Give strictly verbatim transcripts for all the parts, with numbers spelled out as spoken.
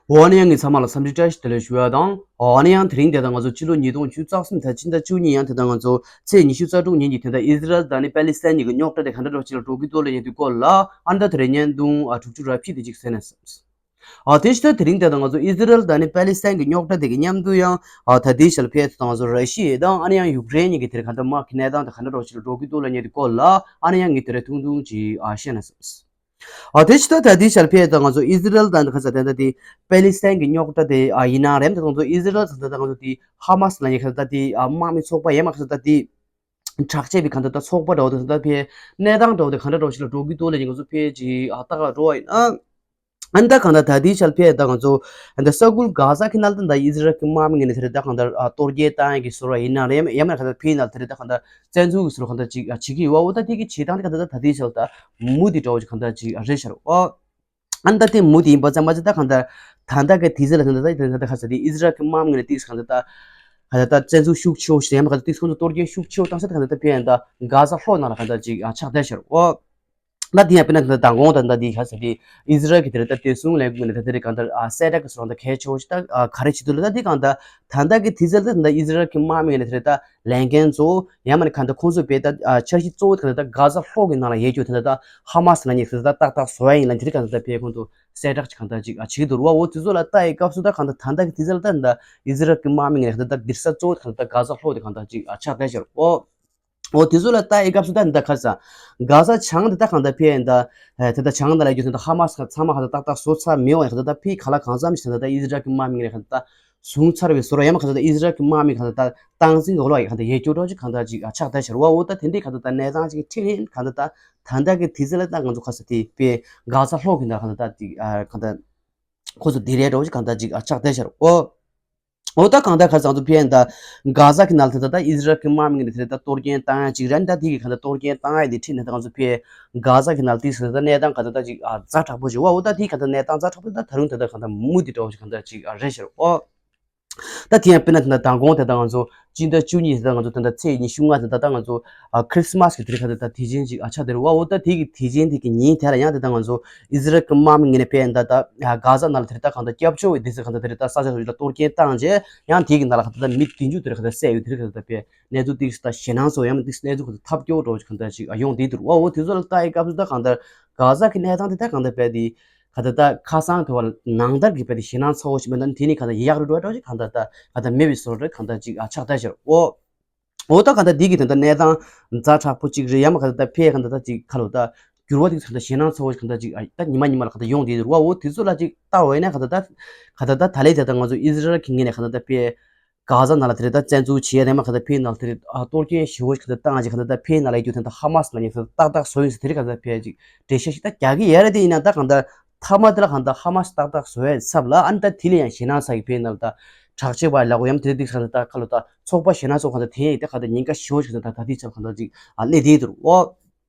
འོ་ཨ་ནི་ཡང་ངས་ཚང་མ་ལ་འཚམས་འདྲི་བཀྲ་ཤིས་བདེ་ལེགས་ཞུ་ཡ་དང་། འོ་ཨ་ནི་ཡང་དེ་རིང་དེ་ད་ང་ཚོ་ཕྱི་ལོ་ཉིས་སྟོང་བཅུ་རྩ་གསུམ་ཚེས་སྤྱི་ཟླ་བཅུ་གཉིས་ཡང་དེ་ད་ང་ཚོ་ཚེས་ཉི་ཤུ་རྩ་དྲུག་ཉིན་གྱི་དེ་ད་ཨི་ཟི་རལ་དང་ནི་པ་ལི་སི་ཐན་གཉིས་ཀྱི་རྙོག་དྲ་དེ་ག་འདྲ་འདྲ་བོ་ཅིག་ལ་འགྲོ་གི་འདུག་ལབ་མཁན་དེ་སྐོར་ལ་ཨ་ནི་ད་དེ་རིང་བརྙན་ཐུང་ཨ་དྲུག་ཅུ་རེ་བཞི་དེ་ཅིག་གསན་ན་བསམས། ཨ་དེ་ཕྱི་ད་དེ་རིང་དེ་ད་ང་ཚོ་ཨི་ཟི་རལ་དང་ནི་པ་ལི་སི་ཐན་གྱི་རྙོག་དྲ་དེ་གི་མཉམ་དུ་ཡང་ཨ་ད་ལྟའི་ཆར་ཕེ་ད་ང་ཚོ་ར་ཤི་ཡ་དང་ཨ་ནི་ཡང་ཡུཀ་རེན་གཉིས་ཀྱི་དེ་རིང་ག་འདྲ་དམག་གི་གནས་སྟངས་དེ་ག་འདྲ་འདྲ་བོ་ཅིག་ལ་འགྲོ་གི་འདུག་ལབ་མཁན་དེ་སྐོར་ལ་ཨ་ནི་ཡང་ངས་དེ་རིང་ཐུང་ཐུང་ཅིག་ཨ་བཤད་ན་བསམས། ཨ་དེ་ཕྱི་ད་ད་ལྟའི་ཆར་ཕེ་ད་ང་ཚོ་ཨི་ཟི་རལ་དང་ཁ་ས་དེ་འདྲ་དེ་པ་ལི་སི་ཐན་གྱི་རྙོག་དྲ་དེ་ཨ་ཡིན་ན་རེད་དེ་ང་ཚོ་ཨི་ཟི་རལ་ད་ད་ང་ཚོ་དེ་ཧ་མ་སི་ལབ་མཁན་ཁ་ས་ད་དེ་ཨ་དམག་མི་ཚོགས་པ་ཡང་མ་ཁ་ས་ད་དེ་དྲག་ཆེ་བའི་ག་འདྲ་ད་ཚོགས་པ་འདྲ་བོ་དེ་ད་ཕེ་གནས་སྟངས་འདྲ་བོ་དེ་ག་འདྲ་འདྲ་བོ་ཞིག་ལ་འགྲོ་གི་འདུག་ལབ་མཁན་ང་ཚོ་ཕེ་ཅིག་ཨ་ལྟ་ག་འགྲོ་བ་ཡིན་ན། ཨ་ནི་ད་གང་ལྟར་ད་ལྟའི་ཆར་ཕེ་ད་ང་ཚོ་ཨ་ནི་ད་ས་ཁུལ་གྷ་ཟ་གི་ནང་ལ་ད་ད་ཨི་ཟི་རལ་གྱི་དམག་མི་ངོས་ནས་དེ་རེད་ད་གང་ལྟར་ཨ་གཏོར་སྐྱོན་བཏང་ཡག་གི་བཟོ་འདྲ་ཡིན་ན་རེད། ཡང་མིན་ན་གང་ལྟར་ཕེ་ནང་དེ་རེད་ད་གང་ལྟར་བཙན་འཛུལ་གྱི་བཟོ་འདྲ་གང་ལྟར་ཅིག་ཨ་བྱེད་ཀྱི་ཡོད་པ། འོ་ད་དེ་གི་བྱེད་སྟངས་དེ་གང་ལྟར་ད་ད་ལྟའི་ཆར་ད་མུ་མཐུད་འདྲ་བོ་ཅིག་གང་ལྟར་ཅིག་ཨ་རེད་ཤག་རོ། ཨ་ནི་ད་དེ་མུ་མཐུད་ཡིན་པ་ཙམ་མ་ཟད་ད་གང་ལྟར་ད་ལྟ་གི་དུས་ཚོད་ལ་ད་ད་ད་ད་ད་ག་ས་དེ་ཨི་ཟི་རལ་གྱི་དམག་མི་ངོས་ནས་ཏིག་གང་ལྟར་ད་གང་ལྟར་ད་བཙན་འཛུལ་ཤུགས་ཆེ་བོ་ཞིག་ཡང་མིན་ན་གང་ལྟར་ཏིག་ཁོང་ཚོ་གཏོར་སྐྱོན་ཤུགས་ཆེ་བོ་བཏང་ས་ད་གང་ལྟར་ད་ཕེ་ཡང་ད་གྷ་ཟ་ལྷོ་ནང་ལ་གང་ལྟར་ཅིག་ཨ་ཆགས་བསྡད་ཤག་རོ། ཨོ། ད་དེ་ཡང་དཔེར་ན་ད་ལྟ་མདང་དགོང་ད་ལྟ་འདི་ག་ཟེར་དེ་ཨི་ཟི་རལ་གྱི་དེ་རེད་ད་བདེ་སྲུང་ལས་ཁུངས་ནས་ད་དེ་རེད་གང་ལྟར་ཨ་གསལ་བསྒྲགས་ཀྱི་སོང་ད་གལ་ཆེ་བོ་ཞིག་ད་ཨ་ག་རེ་བྱེད་འདུག་ལ། ད་འདི་གང་ལྟར་ད་ལྟ་གི་དུས་ཚོད་ལ་ད་ད་ཨི་ཟི་རལ་གྱི་དམག་མི་ངོས་ནས་དེ་རེད་ད་ལས་འགན་གཙོ་བོ་ཡང་མིན་ན་གང་ལྟར་ཁོང་ཚོས་དཔེ་ད་ཨ་འཆར་གཞི་གཙོ་བོ་དེ་གང་ལྟར་ད་གྷ་ཟ་ལྷོ་གི་ནང་ལ་ཡོད་རྒྱུ་དེ་ད་ད་ཧ་མ་སི་ལབ་མཁན་དེ་ད་ཏག་ཏག་བཟོ་ཡ་ཡིན་ལབ་དེ་རེད་གང་ལྟར་ད་དཔེ་ཁོང་ཚོ་གསལ་བསྒྲགས་ཅིག་གང་ལྟར་ཅིག་ཨ་བྱེད་ཀྱི་འདུག་ར། འོ་དེ་ཚོ་ལ་ལྟ་ཡི་སྐབས་སུ་ད་གང་ལྟར་ད་ལྟ་གི་དུས་ཚོད་ལ་ད་ད་ཨི་ཟི་རལ་གྱི་དམག་མི་ངོས་ནས་ད་ད་སྡིགས་ས་གཙོ་བོ་དེ་གང་ལྟར་ད་གྷ་ཟ་ལྷོ་དེ་གང་ལྟར་ཅིག་ཨ་ཆགས་བསྡད་ཤག་རོ། འོ་དེ་ཚོ་ལ་ལྟ་ཡི་སྐབས་སུ་ད་འདི་ད་ག་རེ་ཟ། གྷ་ཟ་བྱང་འདི་ད་གང་ལྟར་ཕེ་ཡིན་ད། ཨེ་དེ་ད་བྱང་འདི་ལ་ཡོད་ད་ཧ་མ་སི་ཚང་མ་གང་ལྟར་ཏག་ཏག་བཟོ་ཚར་མེད་པ་ཡིན། གང་ལྟར་ད་ཕེ་ག་ལ་གང་འཚམ་ཞིག་གང་ལྟར་ད་ཨི་ཟི་རལ་གྱི་དམག་མི་ངོས་ནས་གང་ལྟར་ད་བཟུང་ཚར་བའི་བཟོ་འདྲ་ཡང་མིན་ན་གང་ལྟར་ད་ཨི་ཟི་རལ་གྱི་དམག་མི་གང་ལྟར་ད་སྟངས་འཛིན་གྱི་འོག་ལ་ཡང་གང་ལྟར་ཡོད་རྒྱུ་འདྲ་ཅིག་གང་ལྟར་ཅིག་ཨ་ཆགས་བསྡད་ཤག་རོ། འོ་ད་དེ་འདྲའི་གང་ལྟར་ད་གནས་སྟངས་ཅིག་འཕྲད་ཡིན། གང་ལྟར་ད་ད་ལྟ་གི་དུས་ཚོད་ལ་ད་ང་ཚོ་ག་རེ་ཟ་དེ་ཕེ་གྷ་ཟ་ལྷོ་གི་ད་གང་ལྟར་ད་ཅིག་ཨ་གང་ལྟར་ཁོ་ཚོ་དེ་རེད་འདྲ་ཅིག་གང་ལྟར་ཅིག་ཨ་ཆགས་བསྡད་ཤག་རོ། འོ། འོ་ད་གང་ལྟར་ག་རེ་ཟ་ང་ཚོ་ཕེ་ཡིན་ད་གྷ་ཟ་གི་ནང་ལ་ད་ད་ཨི་ཟི་རལ་གྱི་དམག་མི་ངོས་ནས་དེ་ད་གཏོར་སྐྱོན་བཏང་ཡག་ཅིག་རེད། ད་དེ་གི་གང་ལྟར་གཏོར་སྐྱོན་བཏང་ཡག་དེ་འཕྲད་ནས་ད་ང་ཚོ་ཕེ་གྷ་ཟ་གི་ནང་ལ་དེ་ཟེར་ད་གནས་སྟངས་གང་ལྟར་ད་ཅིག་ཨ་ཛ་དྲག་པོ་ཞིག་འོ་འོ་ད་དེ་གང་ལྟར་གནས་སྟངས་ཛ་དྲག་པོ་ད་ད་རུང་ད་ད་གང་ལྟར་མུ་མཐུད་འདྲ་བོ་ཞིག་གང་ལྟར་ཅིག་ཨ་རེད་ཤག་རོ། ད་དེ་ཡང་དཔེར་ན་ད་ལྟ་མདང་དགོང་དེ་ད་ང་ཚོ་སྤྱི་ཟླ་བཅུ་གཉིས་དེ་ད་ང་ཚོ་ད་ལྟ་ཚེས་ཉི་ཤུ་ལྔ་དེ་ད་ད་ང་ཚོ་ཨ་ཁྲི་སི་མ་སི་གི་དེ་རིང་གང་ལྟར་ད་དུས་ཆེན་ཅིག་ཨ་ཆགས་བསྡད་རེད་བ། འོ་ད་དེ་གི་དུས་ཆེན་དེ་གི་ཉིན་དེ་ལ་ཡང་དེ་ད་ང་ཚོ་ཨི་ཟི་རལ་གྱི་དམག་མི་ངོས་ནས་ཕེ་ཡིན་ད་ད་གྷ་ཟ་ནང་ལ་དེ་རིང་ད་གང་ལྟར་སྐྱབས་བཅོལ་བའི་དུས་ཚོད་གང་ལྟར་དེ་རིང་ད་ས་ཆ་སོ་སོ་ལ་གཏོར་སྐྱོན་བཏང་རྗེས་ཡང་དེ་གི་ནང་ལ་གང་ལྟར་ད་མི་བདུན་ཅུ་དེ་རིང་གང་ལྟར་བསད་ཡོད། དེ་རིང་གང་ལྟར་ཕེ་གནས་ཚུལ་ཏིག་ད་ཞེད་སྣང་ཚོ་ཡང་མིན་ཏིག་གནས་ཚུལ་གང་ལྟར་ཐབས་སྐྱོ་འདྲ་བོ་ཅིག་གང་ལྟར་ཅིག་ཨ་ཡོང་བསྡད་འདུག་ར། འོ་དེ་ཚོ་ལ་ལྟ་ཡི་སྐབས་སུ་ད་གང་ལྟར་གྷ་ཟ་གི་གནས་སྟངས་དེ་ད་གང་ལྟར་དཔེ་དེ་གང་ལྟར་ད་ཁ་སང་དེ་བ་ནང་ལྟར་གྱི་དཔེ་དེ་ཞེད་སྣང་ཚ་བོ་ཞིག་མེད་ན་དེ་ནི་གང་ལྟར་ཡག་རུ་འགྲོ་འགྲོ་ཅིག་གང་ལྟར་ད་གང་ལྟར་མེད་པའི་བཟོ་འདྲ་གང་ལྟར་ཅིག་ཨ་ཆགས་བསྡད་ཤག་འོ། འོ་ད་གང་ལྟར་འདི་གི་ད་ལྟ་གནས་སྟངས་ཛ་དྲག་པོ་ཅིག་རེད། ཡང་མ་གང་ལྟར་ད་ཕེ་གང་ལྟར་ད་ཅིག་ཁ་ལོ་ད་འགྱུར་བ་ཅིག་གང་ལྟར་ཞེད་སྣང་ཚ་བོ་ཞིག་གང་ལྟར་ཅིག་ཨ་ད་ཉི་མ་ཉི་མ་ལ་གང་ལྟར་ཡོང་བསྡད་འདུག་ར། འོ་དེ་ཚོ་ལ་ཅིག་ལྟ་བ་ཡིན་ན་གང་ལྟར་ད་གང་ལྟར་ད་ད་ལས་དེ་ད་ང་ཚོ་ཨི་ཟི་རལ་གྱི་ངོས་ནས་གང་ལྟར་ད་ཕེ་གྷ་ཟ་ནང་ལ་དེ་རེད་ད་བཙན་འཛུལ་བྱེད་ཡ་རེད། མ་གང་ལྟར་ཕེ་ནང་ལ་དེ་རེད་ཨ་གཏོར་སྐྱོན་ཞེ་བོ་ཞིག་གང་ལྟར་བཏང་ཅིག་གང་ལྟར་ད་ཕེ་ནང་ལ་ཡོད་རྒྱུ་དེ་ད་ཧ་མ་སི་ལབ་མཁན་ཚོ་ཏག་ཏག་བཟོ་ཡིན་ཟེར་དེ་རིང་གང་ལྟར་ཕེ་ཅིག་འགྲེལ་བཤད་ཞིག་ད་རྒྱག་གི་ཡོད་རེད། དེ་ཡིན་ན་ད་གང་ལྟར་མཐའ་མ་དེ་ལ་གང་ལྟར་ཧ་མ་སི་ཏག་ཏག་བཟོ་ཡ་ཚབ་ལ་ཨ་ནི་ད་དེ་ལས་ཡང་ཞེད་སྣང་ཚ་གི་ཕེ་ནང་ལ་ད་དྲག་ཆེ་བ་ལ་གོ་ཡམ་དེ་རིང་ཏིག་གང་ལྟར་ད་ཁ་ལོ་ད་ཚོགས་པ་ཞེད་སྣང་ཚོ་གང་ལྟར་དེ་ཡིན་ད་གང་ལྟར་ཉེན་ཁ་ཞེ་བོ་ཞིག་གང་ལྟར་ད་ད་དེ་ཚབ་གང་ལྟར་ཅིག་ཨ་སླེབས་བསྡད་འདུག་ར། འོ།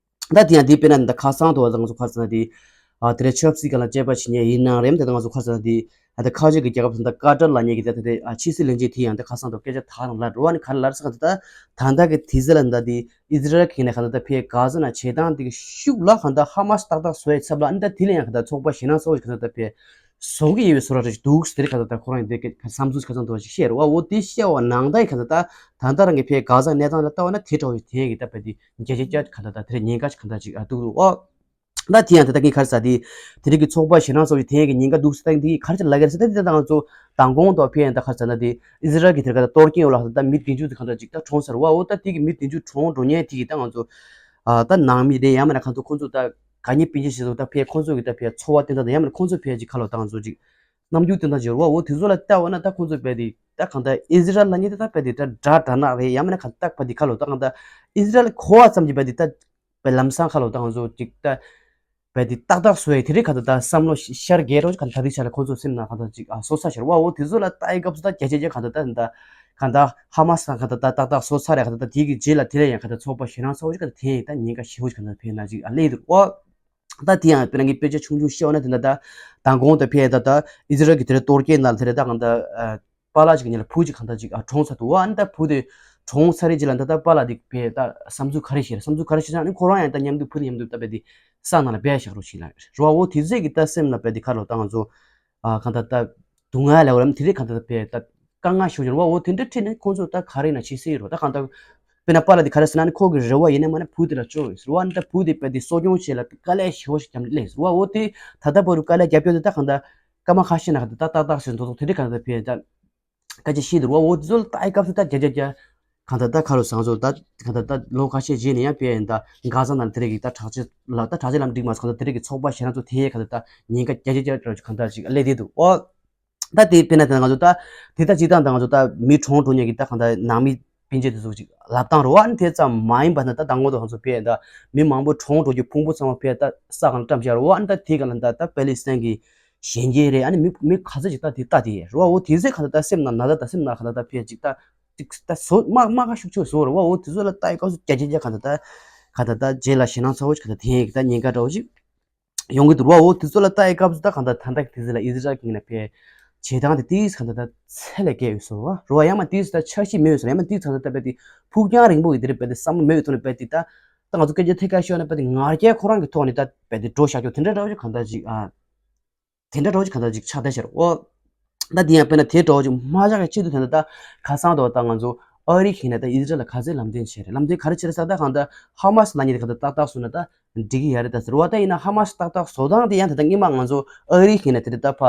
ད་དེ་ཡང་དེ་དཔེར་ན་འདི་ཁ་སང་དུ་བ་ང་ཚོ་ཁ་སང་དེ་ཨ་དེ་རིང་ཆབ་སྲིད་སྒང་ལ་དཔྱད་པ་བྱེད་མཁན་ཡིན་ནའང་རེད། དེ་ང་ཚོ་ཁ་སང་དེ་ཨ་དེ་ཁ་ཆེ་གི་རྒྱལ་ཁབ་ད་ཀ་ཏར་ལབ་མཁན་གྱི་ད་དེ་ཨ་ཕྱི་སྲིད་བློན་ཆེན་དེ་ཡང་དེ་ཁ་སང་དུ་སྐད་ཆ་དག་རང་ལབ་འགྲོ་བ་ནི་ག་རེ་ལབ་ས་ག་དེ་ད་ད་ལྟ་གི་དུས་ཚོད་ལ་འདི་ཨི་ཟི་རལ་གྱི་ནས་ག་ད་ད་ཕའི་གྷ་ཟ་ནང་བྱེད་སྟངས་དེ་གི་ཤུགས་ལ་ག་ད་ད་ཧ་མ་སི་ཏག་ཏག་བཟོ་ཡི་ཚབ་ལ་ཨ་ནི་ད་དེ་ལ་ཡང་ག་ད་ཚོགས་པ་ཞེད་སྣང་ཚ་བོ་ཞིག་ག་ད་ད་ཕའི་བཟོ་གི་ཡོད་པའི་བཟོ་འདྲ་ཞིག་འདུག་ཟེར་ག་ད་ད་ཁོ་རང་ཡང་དེ་ག་བསམ་ཚུལ་ཁ་སང་དུ་བ་ཞིག་བཤད་རོ། འོ་དེ་བཤད་བ་ནང་ད་ཡི་ག་ད་ད་ད་ལྟ་རང་གི་ཕའི་གྷ་ཟ་གནས་སྟངས་ལ་ལྟ་བ་ན་དེ་འདྲ་བོ་ཞིག་དེ་ཡང་གི་ད་ཕའི་དེ་བརྒྱ་ཆ་བརྒྱ་ག་ད་ད་དེ་རིང་ཉེན་ཁ་ཞིག་ག་ད་ཅིག་ཨ་འདུག་འདུག་ཨོ། ད་དེ་ཡང་ད་ལྟ་གི་ག་རེ་ཟ་དེ་དེ་རིང་གི་ཚོགས་པ་ཞེད་སྣང་ཚ་བོ་ཞིག་དེ་ཡང་གི་ཉེན་ཁ་འདུག་ཟེར་ད་འདི་ག་རེ་ཅིག་ལབ་ཀྱི་རེད་ཟེར་ད་དེ་ད་ང་ཚོ་མདང་དགོང་དུ་ཕའི་ཡང་ད་ག་རེ་ཟ་ན་དེ་ཨི་ཟི་རལ་གྱི་དེར་ག་ད་གཏོར་སྐྱོན་ཡོད་ལ་ད་མི་བདུན་ཅུ་དེ་ག་ད་ཅིག་ད་གྲོངས་ཚར་བ། འོ་ད་དེ་གི་མི་བདུན་ཅུ་གྲོངས་འགྲོ་མཁན་དེ་གི་ད་ང་ཚོ་ཨ་ད་ནང་མི་རེད། ཡང་མིན་ན་ག་ཚོད་ཁོང་ཚོ་ད་ག་ཉེ་སྤུན་མཆེད་ཞིག་ཚོ་ད་ཕའི་ཁོང་ཚོ་གི་ད་ཕའི་འཚོ་བ་བརྟན་ད་ད་ཡང་མིན་ན་ཁོང་ཚོ་ཕའི་ཅིག་ཁ་ལོ་ད་ང་ཚོ་ཅིག་རྣམ་འགྱུར་བསྟན་སྟངས་ཅིག་ཡོད་རེད་བ། འོ་དེ་ཚོ་ལ་བལྟས་པ་ན་ད་ཁོང་ཚོ་རྦད་དེ་ད་གང་ལྟར་ཨི་ཟི་རལ་ལབ་མཁན་དེ་ད་རྦད་དེ་ད་དགྲ་དགྲ་ནག་རེད། ཡང་མིན་ན་གང་ལྟར་རྦད་དེ་ཁ་ལོ་ད་གང་ལྟར་ཨི་ཟི་རལ་གོ་བ་ཙམ་གྱིས་རྦད་དེ་ད་རྦད་ལམ་སང་ཁ་ལོ་ད་ང་ཚོ་ཅིག་ད་རྦད་དེ་ཏག་ཏག་བཟོ་ཡས་དེ་རིང་གང་ལྟར་ད་བསམ་བློ་ཤར་རྒྱས་རོགས་ཅིག་གང་ལྟར་དེ་ཆ་ལ་ཁོང་ཚོ་སེམས་ནང་གང་ལྟར་ཅིག་ཨ་སོ་ས་ཤར་བ། འོ་དེ་ཚོ་ལ་ལྟ་ཡི་སྐབས་སུ་ད་བརྒྱ་ཆ་བརྒྱ་གང་ལྟར་ད་ད་གང་ལྟར་ཧ་མ་སི་གང་ལྟར་ད་ཏག་ཏག་སོ་ས་རེད། གང་ལྟར་ད་དེ་གི་རྗེས་ལ་དེ་ལས་ཡང་གང་ལྟར་ཚོགས་པ་ཞེད་སྣང་ཚ་བོ་ཅིག་གང་ལྟར་དེ་ཡང་ད་ཉེན་ཁ་ཞེ་བོ་ཅིག་གང་ལྟར་ཕན་ན་ཅིག་ཨ་ལས་འདུག་འོ། ད་དེ་ཡང་དཔེར་ན་ངས་དཔེ་ཆ་ཆུང་ཆུང་བཤད་པ་ན་དེ་འདྲ་ད་མདང་དགོང་དུ་ཕེ་ད་ད་ཨི་ཟི་རལ་གྱི་དེ་རིང་གཏོར་སྐྱོན་ནང་དེ་རིང་ད་གང་ལྟར་ཨ་པཱ་ལགས་ཅིག་ཉིད་ལ་བུ་ཅིག་གང་ལྟར་ཅིག་ཨ་གྲོངས་ཚར་འདུག་བ། ཨ་ནི་ད་བུ་དེ་གྲོངས་ཚར་རེད་ཅིག་ལ་ད་ད་པཱ་ལགས་དེ་ཕེ་ད་བསམ་ཚུལ་ག་རེ་བཤད་རེད། བསམ་ཚུལ་ག་རེ་བཤད་ན་ཨ་ནི་ཁོ་རང་ཡང་ད་མཉམ་དུ་བུ་དེ་མཉམ་དུ་ད་རྦད་དེ་ས་ནང་ལ་སྦས་བཞག་རོགས་ཞིག་ལ་རེད་བ། འོ་དེ་ཚོས་གི་ད་སེམས་ལ་རྦད་དེ་ཁ་ལོ་ད་ང་ཚོ་ཨ་གང་ལྟར་ད་ སྡུག་བསྔལ་ལ་འོ་རམ་དེ་རིགས་གང་ལྟར་དཔེ་ད་དཀའ་ངལ་ཤོར་ཀྱང་བ་འོ་དེ་འདྲ་ཁྲིད་ནས་ཁོང་ཚོ་ད་ག་རེ་ན་བྱེད་སྲིད་རོ། ད་གང་ལྟར་དཔེར་ན་པཱ་ལགས་དེ་ག་རེ་ཟེར་ན་ནི་ཁོ་གི་རེ་བ་ཡིན་ན་མ་ན་བུ་དེ་ལ་བཅོལ་ཡོད་ཟེར་བ་ནི། ད་བུ་དེ་དཔེ་དེ་གསོ་སྐྱོང་བྱེད་ལ་དཀའ་ལས་ཞེ་པོ་ཞིག་བརྒྱབ་ནས་སླེབས་ཟེར་བ། འོ་དེ་ད་ལྟ་བར་དུ་དཀའ་ལས་རྒྱབ་སྐྱོར་དེ་ད་གང་ལྟར་སྐར་མ་ཁ་ཤས་ནང་གང་ལྟར་ད་ཏག་ཏག་ཟེར་མདོག་མདོག་དེ་འདྲ་གང་ལྟར་དཔེ་ད་སྐད་ཆ་བཤད་འདུག་རོ། འོ་དེ་ཚོ་ལ་ལྟ་ཡི་སྐབས་སུ་ད་རྒྱ་རྒྱ་རྒྱ་གང་ལྟར་ད་ཁ་ལོ་བཟང་ཚོ་ད་གང་ལྟར་ད་ལོ་ཁ་ཤས་རྗེས་ནས་ཡང་དཔེ་ད་གྷ་ཟ་ནང་དེ་རིགས་ཀྱི་ད་དྲག་ཆས་ལ་ད་དྲག་ཆས་ལམ་འགྲིག་མ་སོང་། གང་ལྟར་དེ་རིགས་ཀྱི་ཚོགས་པ་གཞན་ཚོ་དེ་གང་ལྟར་ད་ཉེན་ཁ་རྒྱ་རྒྱ་རྒྱ་གང་ལྟར་ཅིག་སླེབས་བསྡད་འདུག་འོ། ད་དེ་དཔེར་ན་ད་ང་ཚོ་ད་དེ་ད་སྤྱིར་བཏང་ད་ང་ཚོ་ད་མི་གྲོངས་འགྲོ་མཁན་གྱི་ད་གང་ལྟར་ནང་མི་སྤུན་མཆེད་དེ་ཚོ་ཅིག་ལབ་སྟངས་རེད་བ། ཨ་ནི་དེ་ཙམ་མ་ཡིན་པ་ན་ད་ད་ངོ་ཐོག་ང་ཚོ་དཔེ་ད་མི་མང་པོ་གྲོངས་འགྲོ་རྒྱུ་ཕུང་པོ་ཚང་མ་དཔེ་ད་ས་གང་ལ་བཀྲམ་བཞག་རེད་བ། ཨ་ནི་ད་དེ་གང་ལ་ད་ད་པེ་ལི་སི་ཐན་གྱི་གཞོན་སྐྱེས་རེད། ཨ་ནི་མི་མི་ག་ཚོད་ཅིག་ད་དེ་ད་དེ་རེད་བ། འོ་དེ་ཚོས་གང་ལྟར་ད་སེམས་ནང་ན་ད་ད་སེམས་ནང་གང་ལྟར་ད་དཔེ་ཅིག་ད་ཅིག་ད་བཟོ་མ་མ་ག་ཤུགས་ཆེ་བཟོ་རེད་བ། འོ་དེ་ཚོ་ལ་ལྟ་ཡི་སྐབས་སུ་རྒྱ་རྒྱ་རྒྱ་གང་ལྟར་ད་གང་ལྟར་ད་རྗེས་ལ་ཞེད་སྣང་ཚ་བོ་ཅིག་གང་ལྟར་དེ་ཡིན་གི་ད་ཉེན་ཁ་འདྲ་བོ་ཅིག་ཡོང་གི་འདུག་རོ། འོ་དེ་ཚོ་ལ་ལྟ་ཡི་སྐབས་སུ་ད་གང་ལྟར་ད་ལྟ་གི་དེ་ཚོ་ལ་ཨི་ཟི་རལ་གྱི་ངོས་ནས་དཔེ་བྱེད་སྟངས་དེ་ཏིས་གང་ལྟར་ད་ཚད་ལས་བརྒལ་ཡོད་ཟེར་བ་རོ། ཡང་མ་ཏིས་ད་འཆར་གཞི་མེད་ཡོད་ཟེར། ཡང་མ་ཏིས་གང་ལྟར་ད་དཔེ་དེ་ཕུགས་རྒྱང་རིང་པོ་ཡི་དེ་རེད། དཔེ་དེ་བསམ་བློ་མེད་ཡོད་ཐོག་ནས་དཔེ་དེ་ད་ད་ང་ཚོ་སྐད་ཆ་ཐད་ཀར་ཤོད་ན་དཔེ་དེ་ང་རྒྱལ་ཁོ་རང་གི་ཐོག་ནས་ད་དཔེ་དེ་འགྲོ་བཞག་རྒྱུ་དེ་འདྲ་འདྲ་བོ་ཅིག་གང་ལྟར་ཅིག་ཨ། དེ་འདྲ་འདྲ་བོ་ཅིག་གང་ལྟར་ཅིག་ཆགས་བསྡད་ཤག་རོ། ད་དེ་ཡང་དཔེར་ན་དེ་འདྲ་བོ་ཅིག་མ་བཞག་གི་ཆེད་དུ་དེ་འདྲ་ད་ཁ་སང་དུ་ད་ང་ཚོ་ཨ་རི་གིས་ནས་ད་ཨི་ཟི་རལ་ལ་ག་ཚད་ལམ་སྟོན་བྱས་རེད། ལམ་སྟོན་ག་རེ་བྱས་རེད་ཟེར་ད་གང་ལྟར་ཧ་མ་སི་ལབ་མཁན་དེ་གང་ལྟར་ཏག་ཏག་བཟོས་ན་ད་འགྲིག་གི་ཡོད་རེད་ད་ཟེར་བ། ད་ཡིན་ན་ཧ་མ་སི་ཏག་ཏག་བཟོ་སྟངས་དེ་ཡང་ད་ལྟ་སྔོན་མ་ང་ཚོ་ཨ་རི་གིས་ནས་དེ་འདྲ་ད་ཕ་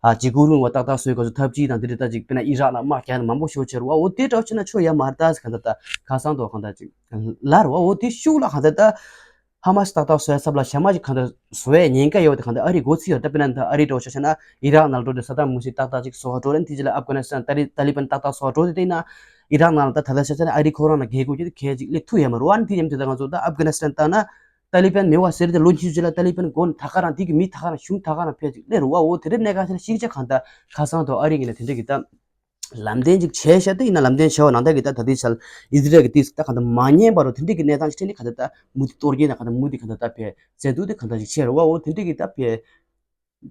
ཨ་འཇིགས་སྐུལ་རིང་བ་ཏག་ཏག་བཟོས་ག་ཚོད་ཐབས་ཇུས་དང་དེ་འདྲ་ད་ཅིག་དཔེར་ན་ཨི་རག་ལ་དམག་རྒྱག་ན་མང་པོ་ཤོར་བྱས་རེད་བ། འོ་དེ་འདྲ་བྱས་ན་ཆོ་ཡ་མ་རེད་ད་ཟེར་གང་ལྟར་ད་ཁ་སང་དུ་གང་ལྟར་ཅིག་ལབ་རེད་བ། འོ་དེ་ཤུགས་ལ་གང་ལྟར་ད་ཧ་མ་སི་ཏག་ཏག་བཟོ་ཡ་ཚབ་ལ་ཞྭ་དམར་ཅིག་གང་ལྟར་བཟོ་ཡ་ཉེན་ཁ་ཡོད་པ་དེ་གང་ལྟར་ཨ་རི་མགོ་ཚོས་ཡོད་རེད། ད་དཔེར་ན་ད་ཨ་རི་འདྲ་བོ་ཆ་བཞག་ན་ཨི་རག་ནང་འགྲོ་དུས་ས་དམ་མུ་སི་ཏག་ཏག་ཅིག་བཟོ་ག་འགྲོ་རེད། དེ་རྗེས་ལ་ཨབ་གྷ་ནི་སི་ཐན་ཏ་ལི་ཏ་ལི་པན་ཏག་ཏག་བཟོ་ག་འགྲོ་དེ་དེ་ཡིན་ན་ཨི་རག་ནང་ལ་ད་ད་ལྟ་ཆ་བཞག་ན་ཨ་རི་ཁོ་རང་ལ་རྒྱལ་ཁབ་ཅིག་དེ་གལ་ཅིག་སླེབས་ཐུབ་ཡ་མ་རེད་བ། ཨ་ནི་དེ་མཉམ་དུ་ད་ང་ཚོ་ད་ཨབ་གྷ་ནི་སི་ཐན་ལྟ་ན་ཏ་ལི་པན་མེད་པ་ཟེར་དེ་ལོ་ཉི་ཤུ་རྗེས་ལ་ཏ་ལི་པན་མགོ་ནས་ད་ག་རང་དེ་གི་མི་ད་ག་རང་གཞུང་ད་ག་རང་ཕལ་ཅིག་སླེབས་རེད་བ། འོ་དེ་འདྲའི་གནད་འགག་ཆེ་ན་ཤིག་ཆ་གང་ལྟར་ཁ་སང་དུ་ཨ་རི་གིས་ནས་དེ་འདྲ་གི་ད། ལམ་སྟོན་ཅིག་བྱས་ཤག་དེ་ཡིན་ན་ལམ་སྟོན་བྱས་པ་ནང་ལྟར་གྱི་ད་ད་ལྟའི་ཆར་ཨི་ཟི་རལ་གྱི་དུས་སུ་ད་གང་ལྟར་མ་ཉན་པ་རུ་དེ་འདྲའི་གི་གནས་སྟངས་ཤིག་འཕྲད་ནས་གང་ལྟར་ད་མུ་མཐུད་གཏོར་སྐྱོན་དང་གང་ལྟར་མུ་མཐུད་གང་ལྟར་ད་ཕེ་བཙན་འཛུལ་དེ་གང་ལྟར་ཅིག་བྱས་རེད་བ། འོ་དེ་འདྲའི་གི་ད་ཕེ་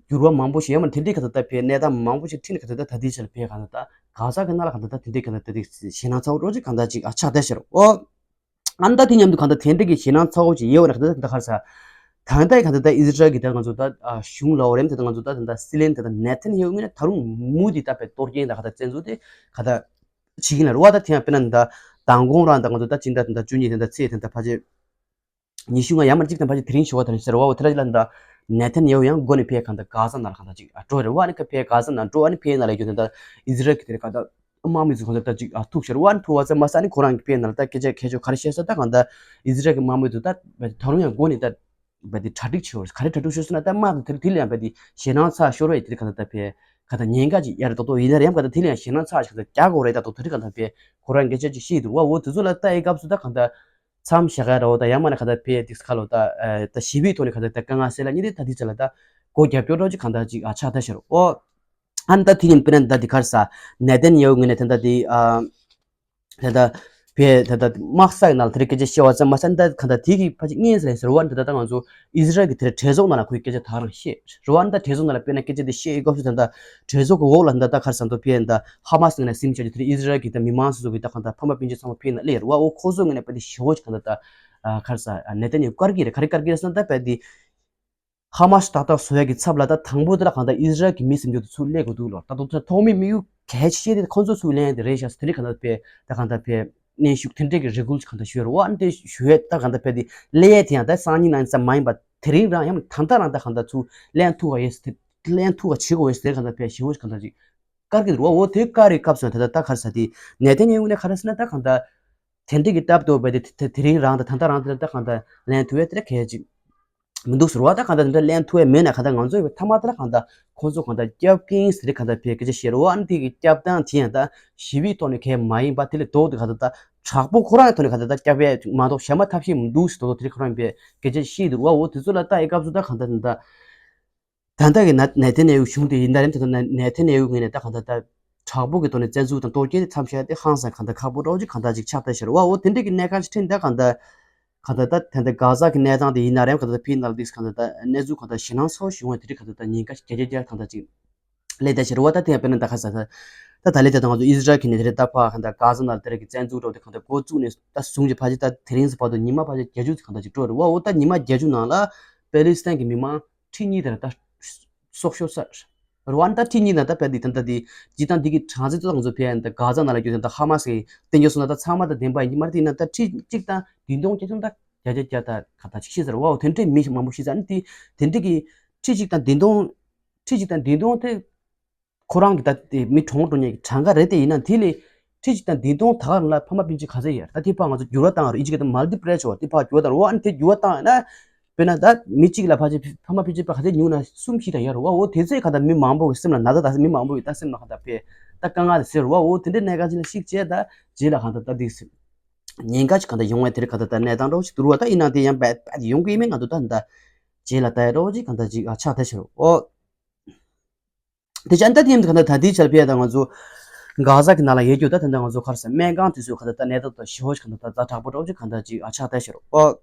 འགྱུར་བ་མང་པོ་ཞིག་ཡོད་མ་རེད། དེ་འདྲའི་གང་ལྟར་ད་ཕེ་གནས་སྟངས་མང་པོ་ཞིག་འཕྲད་ནས་གང་ལྟར་ད་ད་ལྟའི་ཆར་ཕེ་གང་ལྟར་ད་གྷ་ཟ་གི་ནང་ལ་གང་ལྟར་ད་དེ་འདྲའི་གང་ལྟར་ད་དེ་ཞེད་སྣང་ཚ་བོ་འགྲོ་ཅིག་གང་ལྟར་ཅིག་ཨ་ཆགས་བསྡད་ཤག་རེད། འོ། ཨ་ནི་ད་དེ་མཉམ་དུ་གང་ལྟར་དེ་འདྲ་གི་ཞེད་སྣང་ཚ་བོ་ཅིག་ཡོད་པ་ན་གང་ལྟར་ད་ལྟ་ག་རེ་ཟ། ད་ལྟ་གང་ལྟར་ད་ཨི་ཟི་རལ་གྱི་ད་ང་ཚོ་ད་ཨ་གཞུང་ལ་འོ་རེམ་ད་ལྟ་ང་ཚོ་ད་ད་ལྟ་སྲིད་བློན་ད་ལྟ་ནེ་ཐན་ཡ་ཧུ་ངོས་ནས་ད་རུང་མུ་མཐུད་ད་དཔེ་གཏོར་སྐྱོན་ད་ག་ད་བཙན་འཛུལ་དེ་ག་ད་བྱེད་ཀྱིན་ལ་རེད་བ། ད་དེ་ཡང་དཔེར་ན་ད་མདང་དགོང་རང་ད་ང་ཚོ་ད་སྤྱི་ཟླ་ད་ད་བཅུ་གཉིས་ད་ད་ཚེས་ད་ད་ཕལ་ཆེར་ཉི་ཤུ་ལྔ་ཡར་མར་གཅིག་དང་ཕལ་ཆེར་དེ་རིང་ཞུ་བ་ད་རིང་ཟེར་བ། འོ་དེ་ར་ཅིག་ལ་ད་ནེ་ཐན་ཡ་ཧུ་ཡང་འགོ་ནས་ཕེ་གང་ད་གྷ་ཟ་ནང་ལ་གང་ད་ཅིག་འགྲོ་རེད་བ། ཨ་ནི་ཁ་ཕེ་གྷ་ཟ་ནང་འགྲོ་ཨ་ནི་ཕེ་ནང་ལ་ཡོད་ད་ད་ཨི་ཟི་རལ་གྱི་དེ་རེད་ག་ད། དམག་མི་ཚོ་གང་ལྟར་ད་ཅིག་ཨ་ཐུག་ཤར་བ་ནི་ཐུག་བ་ཚེ་མ་ས་ནི་ཁོ་རང་གི་དཔེ་ནང་ལ་ད་སྐད་ཆ་ཁྱད་ཆོས་ག་རེ་བཤད་ས་ད་གང་ལྟར་ཨི་ཟི་རལ་གི་དམག་མི་ཚོ་ད་ད་རུང་ཡང་འགོ་ནས་ད་བ་དེ་གྲ་སྒྲིག་བྱེད་བར་ག་རེ་གྲ་སྒྲིག་ཤོད་ཟེར་ན་ད་དམག་དེ་དེ་ལ་ཡང་བ་དེ་ཞེད་སྣང་ཚ་ཤོར་བའི་དེ་གང་ལྟར་ད་ཕེ་གང་ལྟར་ཉེན་ཁ་ཅིག་ཡ་རེད་ཏོག་ཏོག་ཡིན་ན་རེད་ཡང་གང་ལྟར་དེ་ལ་ཡང་ཞེད་སྣང་ཚ་ཞིག་གང་ལྟར་རྒྱག་དགོས་རེད་ད་ཏོག་ཏོག་དེ་གང་ལྟར་ཕེ་ཁོ་རང་སྐད་ཆ་ཅིག་བཤད་འདུག་བ། འོ་དེ་ཚོ་ལ་ལྟ་ཡི་སྐབས་སུ་ད་གང་ལྟར་མཚམས་བཞག་ཡ་ར་བ་ད་ཡང་མ་ན་གང་ལྟར་ཕེ་དེ་ཁ་ལོ་ད་ད་ཞི་བའི་ཐོག་ནས་གང་ལྟར་ད་དཀའ་ངལ་སེལ་ལ་ཉིན་དེ་ད་དེ་ཚོ་ལ་ད་སྒོ་རྒྱབ་སྐྱོར་རོགས་ཅིག་གང་ལྟར་ཅིག་ཨ་ཆགས་ད་ཤར་འོ། ཨ་ནི་ད་དེ་ཡིན་དཔེར་ན་ད་འདི་ག་རེ་ཟ། ནེ་ཐན་ཡ་ཧུ་ངོས་ནས་ད་ལྟ་འདི་ཨ། ད་ལྟ་བས་ད་ལྟ་དམག་ས་ཡི་ནང་ལ་དེ་རིང་སྐད་ཆ་བཤད་པ་ཙམ་མ་ཟད་ད་ག་ད་དེ་གི་ཕལ་ཆེར་སྔོན་ཟེར་ཟེར་བ་འདི་ད་ལྟ་ང་ཚོ་ཨི་ཟི་རལ་གྱི་དེ་རིང་གྲོས་ཚོགས་ནང་ལ་ཁོའི་སྐད་ཆ་ད་རང་བཤད་རེད་བ། ཨ་ནི་ད་གྲོས་ཚོགས་ནང་ལ་དཔེར་ན་སྐད་ཆ་དེ་བཤད་ཡོད་སྐབས་སུ་ད་ལྟ་གྲོས་ཚོགས་ཀྱི་འོག་ལ་ད་ལྟ་ག་རེ་ཟ་འདུག་ཕེ་ད་ཧ་མ་སི་ངོས་ནས་སིམ་བྱས་ཀྱི་དེ་རིང་ཨི་ཟི་རལ་གྱི་ད་མི་མང་སོ་སོ་གི་ད་ག་ད་ཕ་མ་སྤུན་མཆེད་ཚང་མ་ཕེ་ནང་སླེབས་རེད་བ། འོ་ཁོ་ཚོ་ངོས་ནས་དཔེ་དེ་ཞེ་པོ་ཅིག་ག་ད་ད་ག་རེ་ཟ་ནེ་ཐན་ཡ་ཧུ་བཀར་གྱི་རེད། ག་རེ་བཀར་གྱི་རེད་ཟེར་ན་ད་དཔེ་དེ། ཧ་མ་སི་ཏག་ཏག་བཟོ་ཡ་གི་ཚབ་ལ་ད་དང་པོ་དེ་ལ་གང་ལྟར་ཨི་ཟི་རལ་གྱི་མི་སེམས་རྒྱུད་དུ་ཚུར་སླེབས་དགོས་འདུག་ལོ། ད་དུང་ཐོག་མའི་དམིགས་ཡུལ་གལ་ཆེ་ཤོས་དེ་ཁོང་ཚོ་ཚུར་ལེན་དེ་རེད་ཤག་དེ་འདྲའི་གང་ལྟར་དཔེ་ད་གང་ལྟར་དཔེ་གནོན་ཤུགས་དེ་འདྲའི་གི་རེ་སྐུལ་གང་ལྟར་ཞུས་རེད་བ། ཨ་ནི་དེ་ཞུ་ཡས་ད་གང་ལྟར་དཔེ་དེ་ལེན་ཡས་དེ་ཡང་ད་སང་ཉིན་གནངས་ཉིན་ཙམ་མ་ཡིན་པ་དེ་རིང་རང་ཡང་ད་ལྟ་རང་ད་གང་ལྟར་ཚུར་ལེན་ཐུབ་པ་ཡོད་ཟེར་དེ་ལེན་ཐུབ་པ་བྱེད་དགོས་ཡོད་ཟེར་གང་ལྟར་དཔེ་ཞེ་པོ་གང་ལྟར་ཅིག་བཀར་གི་འདུག་བ། འོ་དེ་བཀར་རེད་སྐབས་སུ་ད་ལྟ་ད་ག་རེ་ཟ་དེ་ནེ་ཐན་ཡ་ཧུ་ངོས་ནས་ག་རེ་ཟེར་ན་ད་གང་ལྟར་དེ་འདྲའི་གི་སྟབས་བདེ་བ་དེ་དེ་རིང་རང་ད་ད་ལྟ་རང་དེ་ད་གང་ལྟར་ལེན་ཐུབ་ཡས་དེ་གལ་ཆེ། མི་འདུག་ཟེར་བ། ད་གང་ལྟར་འདི་འདྲ་ལེན་ཐུབ་ཡ་མེད་ན་གང་ལྟར་ང་ཚོ་ཡི་མཐའ་མ་དེ་ལ་གང་ལྟར་ཁོང་ཚོ་གང་ལྟར་སྐྱབས་མཁན་ཟེར་གང་ལྟར་བས་སྐད་ཆ་བཤད་རོགས། ཨ་ནི་དེ་གི་སྐྱབས་སྟངས་དེ་ཡང་ད་ཞི་བའི་ཐོག་ནས་གས་མ་ཡིན་པ་དེ་ལས་ལྡོག་ཏུ་གང་ལྟར་ད་དྲག་པོ་ཁོ་རང་གི་ཐོག་ནས་གང་ལྟར་ད་སྐྱབས་ཡས་མ་གཏོགས་གཞན་མ་ཐབས་ཤེས་མི་འདུག་ཟེར་དོ་དེ་ཁོ་རང་བས་སྐད་ཆ་བཤད་འདུག་བ། འོ་དེ་ཚོ་ལ་ལྟ་ཡི་སྐབས་སུ་ད་གང་ལྟར་ད་ད་ལྟ་གི་ན་ནེ་ཐན་ཡ་ཧུ་གཞུང་དེ་ཡིན་ད་རེད། ད་ད་ནེ་ཐན་ཡ་ཧུ་ངོས་ནས་ད་གང་ལྟར་ད་དྲག་པོ་གི་ཐོག་ནས་བཙན་འཛུལ་དང་གཏོར་སྐྱོན་དེ་མཚམས་བཞག་དེ་ཧང་སང་གང་ལྟར་ཁག་པོ་འདྲ་བོ་ཅིག་གང་ལྟར་ཅིག་ཆགས་ད་ཤར་བ། འོ་དེ་འདྲ་གི་གནད་འགག་ཅིག་འཕྲད་ད་གང་ལྟར། ག་ད་ད་ད་གྷ་ཟ་གི་གནས་སྟངས་དེ་ཡིན་ན་རེད། ག་ད་ད་ཕི་ནང་དེ་ག་ད་ད་གནས་ཚུལ་ག་ད་ཞེད་སྣང་ཚ་བོ་བྱུང་བ་དེ་རིགས་ག་ད་ད་ཉེན་ཁ་བརྒྱ་ཆ་བརྒྱ་ག་ད་ཅིག་སླེབས་ད་ཕྱིར་བ། ད་དེ་ཡང་དཔེར་ན་ད་ག་ཟ་ད་ད་ད་ལས་ད་ད་ང་ཚོ་ཨི་ཟི་རལ་གྱི་ནས་དེ་རིགས་ད་ཕ་ག་ད་གྷ་ཟ་ནང་དེ་རིགས་ཀྱི་བཙན་འཛུལ་འགྲོ་དེ་ག་ད་འགོ་བཙུགས་ནས་ད་བཟུང་གི་ཕ་ཅི་ད་དེ་རིང་ཙམ་བར་དུ་ཉི་མ་ཕ་ཅི་བརྒྱད་ཅུ་ག་ད་ཅིག་འགྲོ་རེད་བ། འོ་ད་ཉི་མ་བརྒྱད་ཅུ་ནང་ལ་པེ་ལི་སི་ཐན་གྱི་མི་མང་ཁྲི་གཉིས་དེ་ར་ད་སྲོག་ཤོར་ས་རེད། རུ་ཝན་ད་ཁྲི་གཉིས་ན་ད་བལ་འདི་ད་ད་འདི་ཇི་ཏང་འདི་གི་གྲངས་ཚད་ཏོ་ང་ཚོ་བལ་ད་གྷ་ཛ་ན་ལ་རྒྱུ་ད་ཧ་མ་སི་གི་བསྟན་རྒྱུ་སོང་ན་ད་ཚང་མ་ད་བདེན་པ་ཡིན་གྱི་མ་རེད། དེ་ན་ད་ཁྲི་གཅིག་དང་བདུན་སྟོང་བརྒྱད་ཅུ་ད་བརྒྱ་ཆ་བརྒྱ་ད་ག་ད་ཅིག་ཤི་ཟེར་བའོ། དེ་འདྲའི་མི་མང་པོ་ཤི་ཟེར་ནི་དེ་དེ་འདྲའི་གི་ཁྲི་གཅིག་དང་བདུན་སྟོང་ཁྲི་གཅིག་དང་བདུན་སྟོང་དེ་ཁོ་རང་གི་ད་དེ་མི་གྲོངས་འགྲོ་ཉེན་གྱི་གྲངས་ཀ་རེད་དེ་ཡིན་ན་དེ་ལས་ཁྲི་གཅིག་དང་བདུན་སྟོང་ད་ག་ལ་ཕ་མ་སྤུན་མཆེད་ག་ཚད་ཡོད་ད་དེ་ཕ་ང་ཚོ་འགྱུར་བ་བཏང་རོ་ཨིན་ཇི་སྐད་དུ་མལ་ཏི་པི་ལེ་ཆོ་དེ་ཕ་འགྱུར་བ་བཏང་རོ་ཨ་ནི་དེ་འགྱུར་བ་བཏང་ན། དཔེར་ན་ད་མི་གཅིག་ལ་ཕལ་ཆེར་ཕ་མ་སྤུན་མཆེད་པ་ག་ཚད་ཉུང་ན་གསུམ་བཞི་ར་ཡོད་རེད་བ། འོ་དེ་ཚོས་གང་ལྟར་མི་མང་པོ་གི་སེམས་ལ་ན་ཚ་དང་མི་མང་པོ་གི་ད་སེམས་ལ་གང་ལྟར་ཕེ་ད་དཀའ་ངལ་དེ་ཟེར་བ། འོ་དེ་འདྲའི་གནས་སྐབས་ཅིག་ལ་ཤིག་བྱས་ད་རྗེས་ལ་གང་ལྟར་ད་འདི་ཟེར་ཉེན་ཁ་ཅིག་གང་ལྟར་ཡོང་བའི་དེ་རིང་གང་ལྟར་གནས་སྟངས་འདྲ་བོ་ཞིག་འདུག་བ། ད་ཡིན་ནའང་དེ་ཡང་རྦད་རྦད་ཡོང་གི་མེད། ང་ཚོ་ད་ད་རྗེས་ལ་ད་ཡ་འདྲ་བོ་ཅིག་གང་ལྟར་ཅིག་ཨ་ཆགས་ཐལ་ཤག་འོ། དེ་ཅན་ད་དེ་ཡིན་དུས་གང་ལྟར་ད་ལྟའི་ཆར་ཕེ་ད་ང་ཚོ་གྷ་ཟ་གི་ནང་ལ་ཡོད་རྒྱུ་ད་ད་ད་ང་ཚོ་ག་རེ་ཟེར་སྨན་ཁང་དེ་ཚོའི་གང་ལྟར་ད་གནས་སྟངས་ད་ཞེ་པོ་ཅིག་གང་ལྟར་ད་ཛ་དྲག་པོ་འདྲ་བོ་ཅིག་གང་ལྟར་ཅིག་ཨ་ཆགས་ཐལ་ཤག་འོ།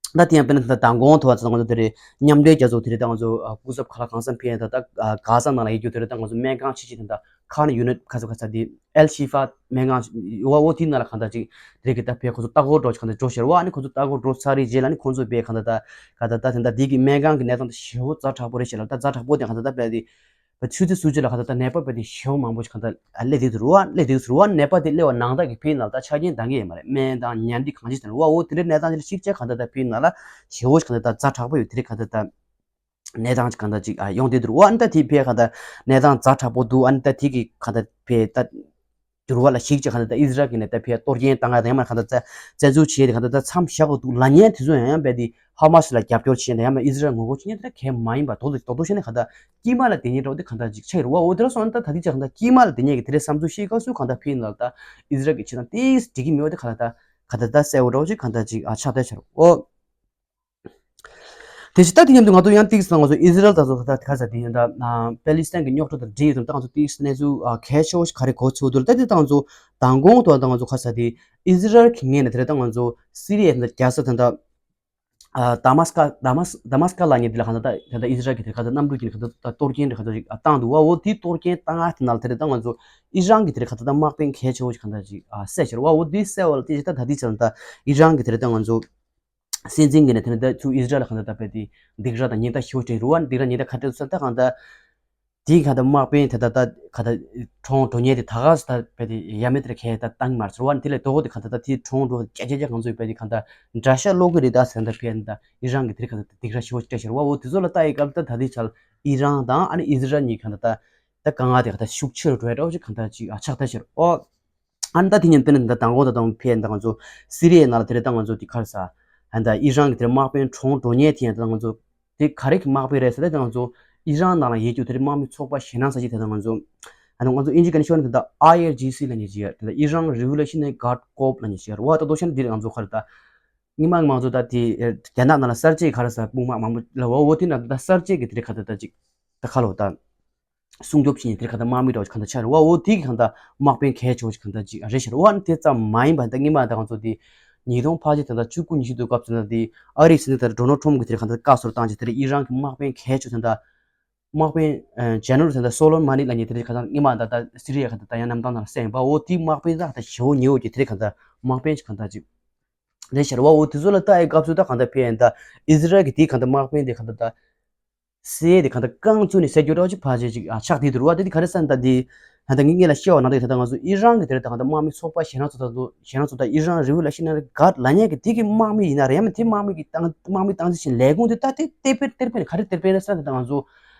ད་དེ་ཡང་དཔེར་ན་ད་མདང་དགོང་ཐོག་ཙམ་ང་ཚོ་དེ་རེད་མཉམ་འབྲེལ་རྒྱལ་ཚོགས་དེ་རེད་ད་ང་ཚོ་ཨ་སྐུ་ཚབ་ག་ལ་གང་འཚམ་ཕེབས་ཡ་ད་ད་གྷ་ཟ་ནང་ལ་ཡོད་རྒྱུ་དེ་རེད་ད་ང་ཚོ་སྨན་ཁང་ཆེ་ཆེ་དེ་ད་ཁཱན་ཡུ་ནིཊ་ག་ཚོད་ག་ཚོད་དེ་ཨལ་ཤི་ཧྥ་སྨན་ཁང་ཡོད་བ། འོ་དེའི་ནང་ལ་གང་ལྟར་ཅིག་དེ་རེད་གི་ད་ཕེབས་ཁོ་ཚོ་ལྟ་སྐོར་འགྲོ་ཅིག་གང་ལྟར་འགྲོ་ཤར་བ། ཨ་ནི་ཁོ་ཚོ་ལྟ་སྐོར་འགྲོ་ཚར་རེད་རྗེས་ལ་ནི་ཁོ་ཚོ་བས་གང་ལྟར་ད་གང་ལྟར་ད་དེ་ད་དེ་གི་སྨན་ཁང་གི་གནས་སྟངས་དེ་ཞེ་པོ་ཛ་དྲག་པོ་རེད་ཤག་ལ། ད་ཛ་དྲག་པོ་དེ་གང་ལྟར་ད་བས་དེ་བ་ཆུ་ཚོད་སུ་ཅི་ལ་གང་ལྟར་ད་ནད་པ་བས་དེ་ཞེ་པོ་མང་པོ་ཅིག་གང་ལྟར་ཨ་སླེབས་དེ་རུ་བ་སླེབས་དེ་རུ་བ་ནད་པ་དེ་སླེབས་པ་ནང་ལྟར་གི་ཕི་ནང་ལ་ད་ཆ་རྐྱེན་འདང་གི་ཡོད་མ་རེད། སྨན་དང་ཉལ་ཁྲི་གང་ཅི་དང་རུ་བ། འོ་དེ་འདྲའི་གནས་སྟངས་ཅིག་ལ་ཤིག་བྱས་གང་ལྟར་ད་ཕི་ནང་ལ་ཞེ་པོ་ཅིག་གང་ལྟར་ད་ཛ་དྲག་པོ་ཡོད་དེ་རེད་གང་ལྟར་ད། གནས་སྟངས་ཅིག་གང་ལྟར་ཅིག་ཨ་ཡོང་བསྡད་འདུག་བ། ཨ་ནི་ད་དེ་ཕའི་གང་ལྟར་གནས་སྟངས་ཛ་དྲག་པོ་འདུག་ཨ་ནི་ད་དེ་གི་གང་ལྟར་ཕའི་ད་འགྱུར་བ་ལ་གཞིགས་ཀྱི་གང་ལྟར་ད་ཨི་ཟི་རལ་གྱི་ནས་ད་ཕའི་གཏོར་སྐྱོན་བཏང་ཡ་དང་ཡང་མ་གང་ལྟར་ད་བཙན་འཛུལ་བྱས་ཏེ་གང་ལྟར་ད་མཚམས་བཞག་དགོས་འདུག་ལབ་མཁན་དེ་ཚོ་ཡང་ཡང་རྦད་དེ་ཧ་མ་སི་ལ་རྒྱབ་སྐྱོར་བྱེད་མཁན་དང་ཡང་མ་ཨི་ཟི་རལ་ངོ་རྒོལ་བྱེད་མཁན་དེ་འདྲ་གང་ཡང་མ་ཡིན་པ་རྡོག་རྡོག་རྡོག་རྡོག་བཤད་ན་གང་ལྟར་དཀྱིལ་མ་ལ་བསྡད་མཁན་འདྲ་བོ་དེ་གང་ལྟར་ཅིག་ཆགས་ཡོད་རེད་བ། འོ་དེ་འདྲ་སོང་ན་ད་ད་དེ་ཅིག་གང་ལྟར་དཀྱིལ་མ་ལ་བསྡད་མཁན་གྱི་དེ་འདྲའི་བསམ་ཚུལ་བཤད་སྐབས་སུ་གང་ལྟར་ཕི་ནང་ལ་ད་ཨི་ཟི་རལ་གྱི་བྱེད་སྟངས་དེ་འགྲིག་གི་མེད་པ་དེ་གང་ལྟར་ད་གང་ལྟར་ད་གསལ་པོ་འདྲ་བོ་ཅིག་གང་ལྟར་ཅིག་ཨ་ཆགས་བསྡད་ཤག་འོ། དེ་བཞིན་ད་དེ་མཉམ་དུ་ང་ཚོ་ཡང་ཏིག་སང་ང་ཚོ་ཨི་ཟི་རལ་དང་ཚོ་ད་ག་ས་དེ་ཡིན་ད་པེ་ལི་སི་ཐན་གྱི་རྙོག་དྲ་དང་འབྲེལ་ཡོད་དུ་ད་ང་ཚོ་ཏིག་གནས་ཚུལ་གལ་ཆེ་བོ་ཞིག་ག་རེ་གོ་ཚོད་དུ་ད་དེ་ད་ང་ཚོ་མདང་དགོང་དུ་ད་ང་ཚོ་ག་ས་དེ་ཨི་ཟི་རལ་གྱི་ངོས་ནས་དེ་རེད་ད་ང་ཚོ་སི་རི་ཡའི་ད་རྒྱལ་ས་དེ་ད་དམའ་སྐ་དམའ་སྐ་ལ་ཉེ་དེ་ལ་ག་ད་ད་ཨི་ཟི་རལ་གྱི་དེ་ག་ད་གནམ་གྲུ་གྱི་ག་ད་གཏོར་སྐྱོན་དེ་ག་ད་ཅིག་བཏང་འདུག་བ། འོ་དེ་གཏོར་སྐྱོན་བཏང་ཨ་དེ་ནང་དེ་རེད་ད་ང་ཚོ་ཨི་རན་གྱི་དེ་རེད་ག་ད་ད་དམག་དཔོན་གལ་ཆེ་བོ་ཞིག་ག་ད་ཅིག་བསད་ཤར་བ། འོ་དེ་བསད་བ་ལ་དེ་ད་ད་དེ་ཆ་ད་ཨི་རན་གྱི་དེ་རེད་ད་ང་ཚོ་སྲིད་འཛིན་གྱི་ནས་དེ་ནས་ད་ཚུར་ཨི་ཟི་རལ་ལ་གང་ལྟར་ད་བས་དེ་སྡིགས་ར་དང་ཉེན་བརྡ་ཞེ་པོ་སྤྲད་རུ་བ། སྡིགས་ར་ཉེན་བརྡ་ག་འདྲ་ཟེར་ད་གང་ལྟར་དེའི་གང་ལྟར་དམག་དཔོན་དེ་ད་ད་གང་ལྟར་གྲོངས་འགྲོ་ཉེན་དེ་ད་ག་ཟེར་ད་བས་དེ་ཡ་མེད་དེ་གས་ད་བཏང་མ་ཟེར་བ། དེ་ལས་དོ་གོ་དེ་གང་ལྟར་ད་དེ་གྲོངས་འགྲོ་ཀྱ་ཀྱ་ཀྱ་གང་ཚོད་བས་དེ་གང་ལྟར་དགྲ་ཤ་སློག་གི་རེད་ད་ཟེར་ད་བས་ད་ཨི་རན་གྱི་དེ་གང་ལྟར་སྡིགས་ར་ཞེ་པོ་སྤྲད་ཤར་བ། འོ་དེ་ཚོ་ལ་ལྟ་ཡི་སྐབས་ད་ད་དེ་ཆ་ལ་ཨི་རན་དང་ཨ་ནི་ཨི་ཟི་རལ་གཉིས་གང་ལྟར་ད་ད་དཀའ་ངལ་དེ་གང་ལྟར་ཤུགས་ཆེ་རུ་འགྲོ་ཡ་འདྲ་བོ་ཅིག་གང་ལྟར་ཅིག་ཨ་ཆགས་ད་ཤར་འོ། ཨ་ནི་ད་དེ་ཉིན་དཔེར་ན་ད་དང་པོ་ད་དང་ཕེ་ད་ང་ཚོ་སི་རི་ཡའི་ནང་ལ་དེ་རེད་ད་ང་ཚོ་དེ་ག་རེ་ཟ། ཨ་ད་ཨི་རན་གྱི་དེ་དམག་དཔོན་གྲོངས་འགྲོ་ཉེན་དེ་ཡང་ད་ང་ཚོ་དེ་ག་རེ་གི་དམག་དཔོན་རེད་ཟེར་ད་ང་ཚོ་ཨི་རན་ནང་ལ་ཡོད་རྒྱུ་དེ་རེད་དམག་མི་ཚོགས་པ་གཞན་དང་ས་ཅིག་དེ་ད་ང་ཚོ་ཨ་ནི་ང་ཚོ་ཨིན་ཇི་ག་ནས་ཤོར་ནས་དེ་ད་ཨའི་ཨར་ཇི་སི་ལ་ཉེ་ཅི་ཡ་དེ་ད་ཨི་རན་རི་ཝོ་ལུ་ཤི་ནེ་རི་གྷར་ཌི་ཀོར་ལ་ཉེ་ཅི་ཡ་རེད་བ། ད་དོ་ཤ་ན་དེ་རེད་ང་ཚོ་ག་རེ་ད་ཉི་མ་ང་ཚོ་ད་དེ་རྒྱ་ནག་ནང་ལ་གསར་བརྗེ་ག་རེ་ཟ་དཔུང་དམག་མང་པོ་ལ་བ། འོ་དེ་ན་ད་གསར་བརྗེ་གི་དེ་རེད་ག་ད་ད་ཅིག་ད་ཁ་ལོ་ད། སྲུང་སྐྱོབ་བྱེད་མཁན་དེ་གང་ལྟར་དམག་མི་འདྲ་བོ་གང་ལྟར་ཆགས་རེད་བ། འོ་དེ་གི་གང་ལྟར་དམག་དཔོན་གལ་ཆེ་བོ་ཞིག་གང་ལྟར་ཅིག་རེད་ཤག་རེད་བ། དེ་ཙམ་མ་ཡིན་པ་ད་སྔོན་མ་ད་ང་ཚོ་དེ་ཉིས་སྟོང་ཕལ་ཆེར་ད་ལྟ་བཅུ་དགུ་ཉི་ཤུ་དུས་སྐབས་སུ་ད་དེ་ཨ་རིའི་སྲིད་འཛིན་ད་ཌོ་ནལ་ཊམ་གི་དེ་གང་ལྟར་བཀའ་ཟུར་བཏང་ཅིག་དེ་ཨི་རན་གི་དམག་དཔོན་གལ་ཆེ་བོ་དེ་འདྲ་དམག་དཔོན་ཇེ་ནེ་རལ་དེ་འདྲ་སོ་ལོ་མ་ནི་ལབ་མཁན་དེ་གང་ལྟར་སྔོན་མ་ད་ལྟ་སི་རི་ཡ་གང་ལྟར་ད་ཡང་གནམ་ཐང་ནང་ལ་བསད་ཡིན་པ། འོ་དེ་དམག་དཔོན་ད་ད་ཞེ་བོ་ཉེ་བོ་གི་དེ་གང་ལྟར་དམག་དཔོན་ཞིག་གང་ལྟར་ཅིག་རེད་ཤག་རེད་བ། འོ་དེ་ཚོ་ལ་ལྟ་ཡི་སྐབས་སུ་ད་གང་ལྟར་ཕེ་ཡིན་ད་ཨི་ཟི་རལ་གི་དེ་གང་ལྟར་དམག་དཔོན་དེ་གང་ལྟར་ད། སེ་དེ་གང་ལྟར་རྐང་བཙུགས་ནས་བསད་རྒྱུ་འདྲ་བོ་ཅིག་ཕལ་ཆེར་ཅིག་ཨ་ཆགས་བསྡད་འདུག་རེད་བ། དེ་དེ་ག་རེ་ཟེར་ན་ད་འདི་ད་ལྟ་ངས་ངས་ལ་བཤད་པ་ནང་དེ་ད་ལྟ་ང་ཚོ་ཨི་རན་གི་དེ་རེད་ད་གང་ལྟར་དམག་མི་ཚོགས་པ་གཞན་སྣ་ཚོགས་ད་ཚོ་གཞན་སྣ་ཚོགས་ད་ཨི་རན་རི་ཝོ་ལུ་ཤི་ནེ་རི་གྷར་ཌི་ལབ་མཁན་གི་དེ་གི་དམག་མི་ཡིན་ན་རེད། ཡང་མིན་དེ་དམག་མི་གི་བཏང་དམག་མི་བཏང་རྩིས་བྱེད་ལས་ཁུངས་དེ་ད་དེ་དེ་དཔེ་དེ་དཔེ་ག་རེ་དེ་དཔེ་རེད་ཟེར་ན་ད་ང་ཚོ་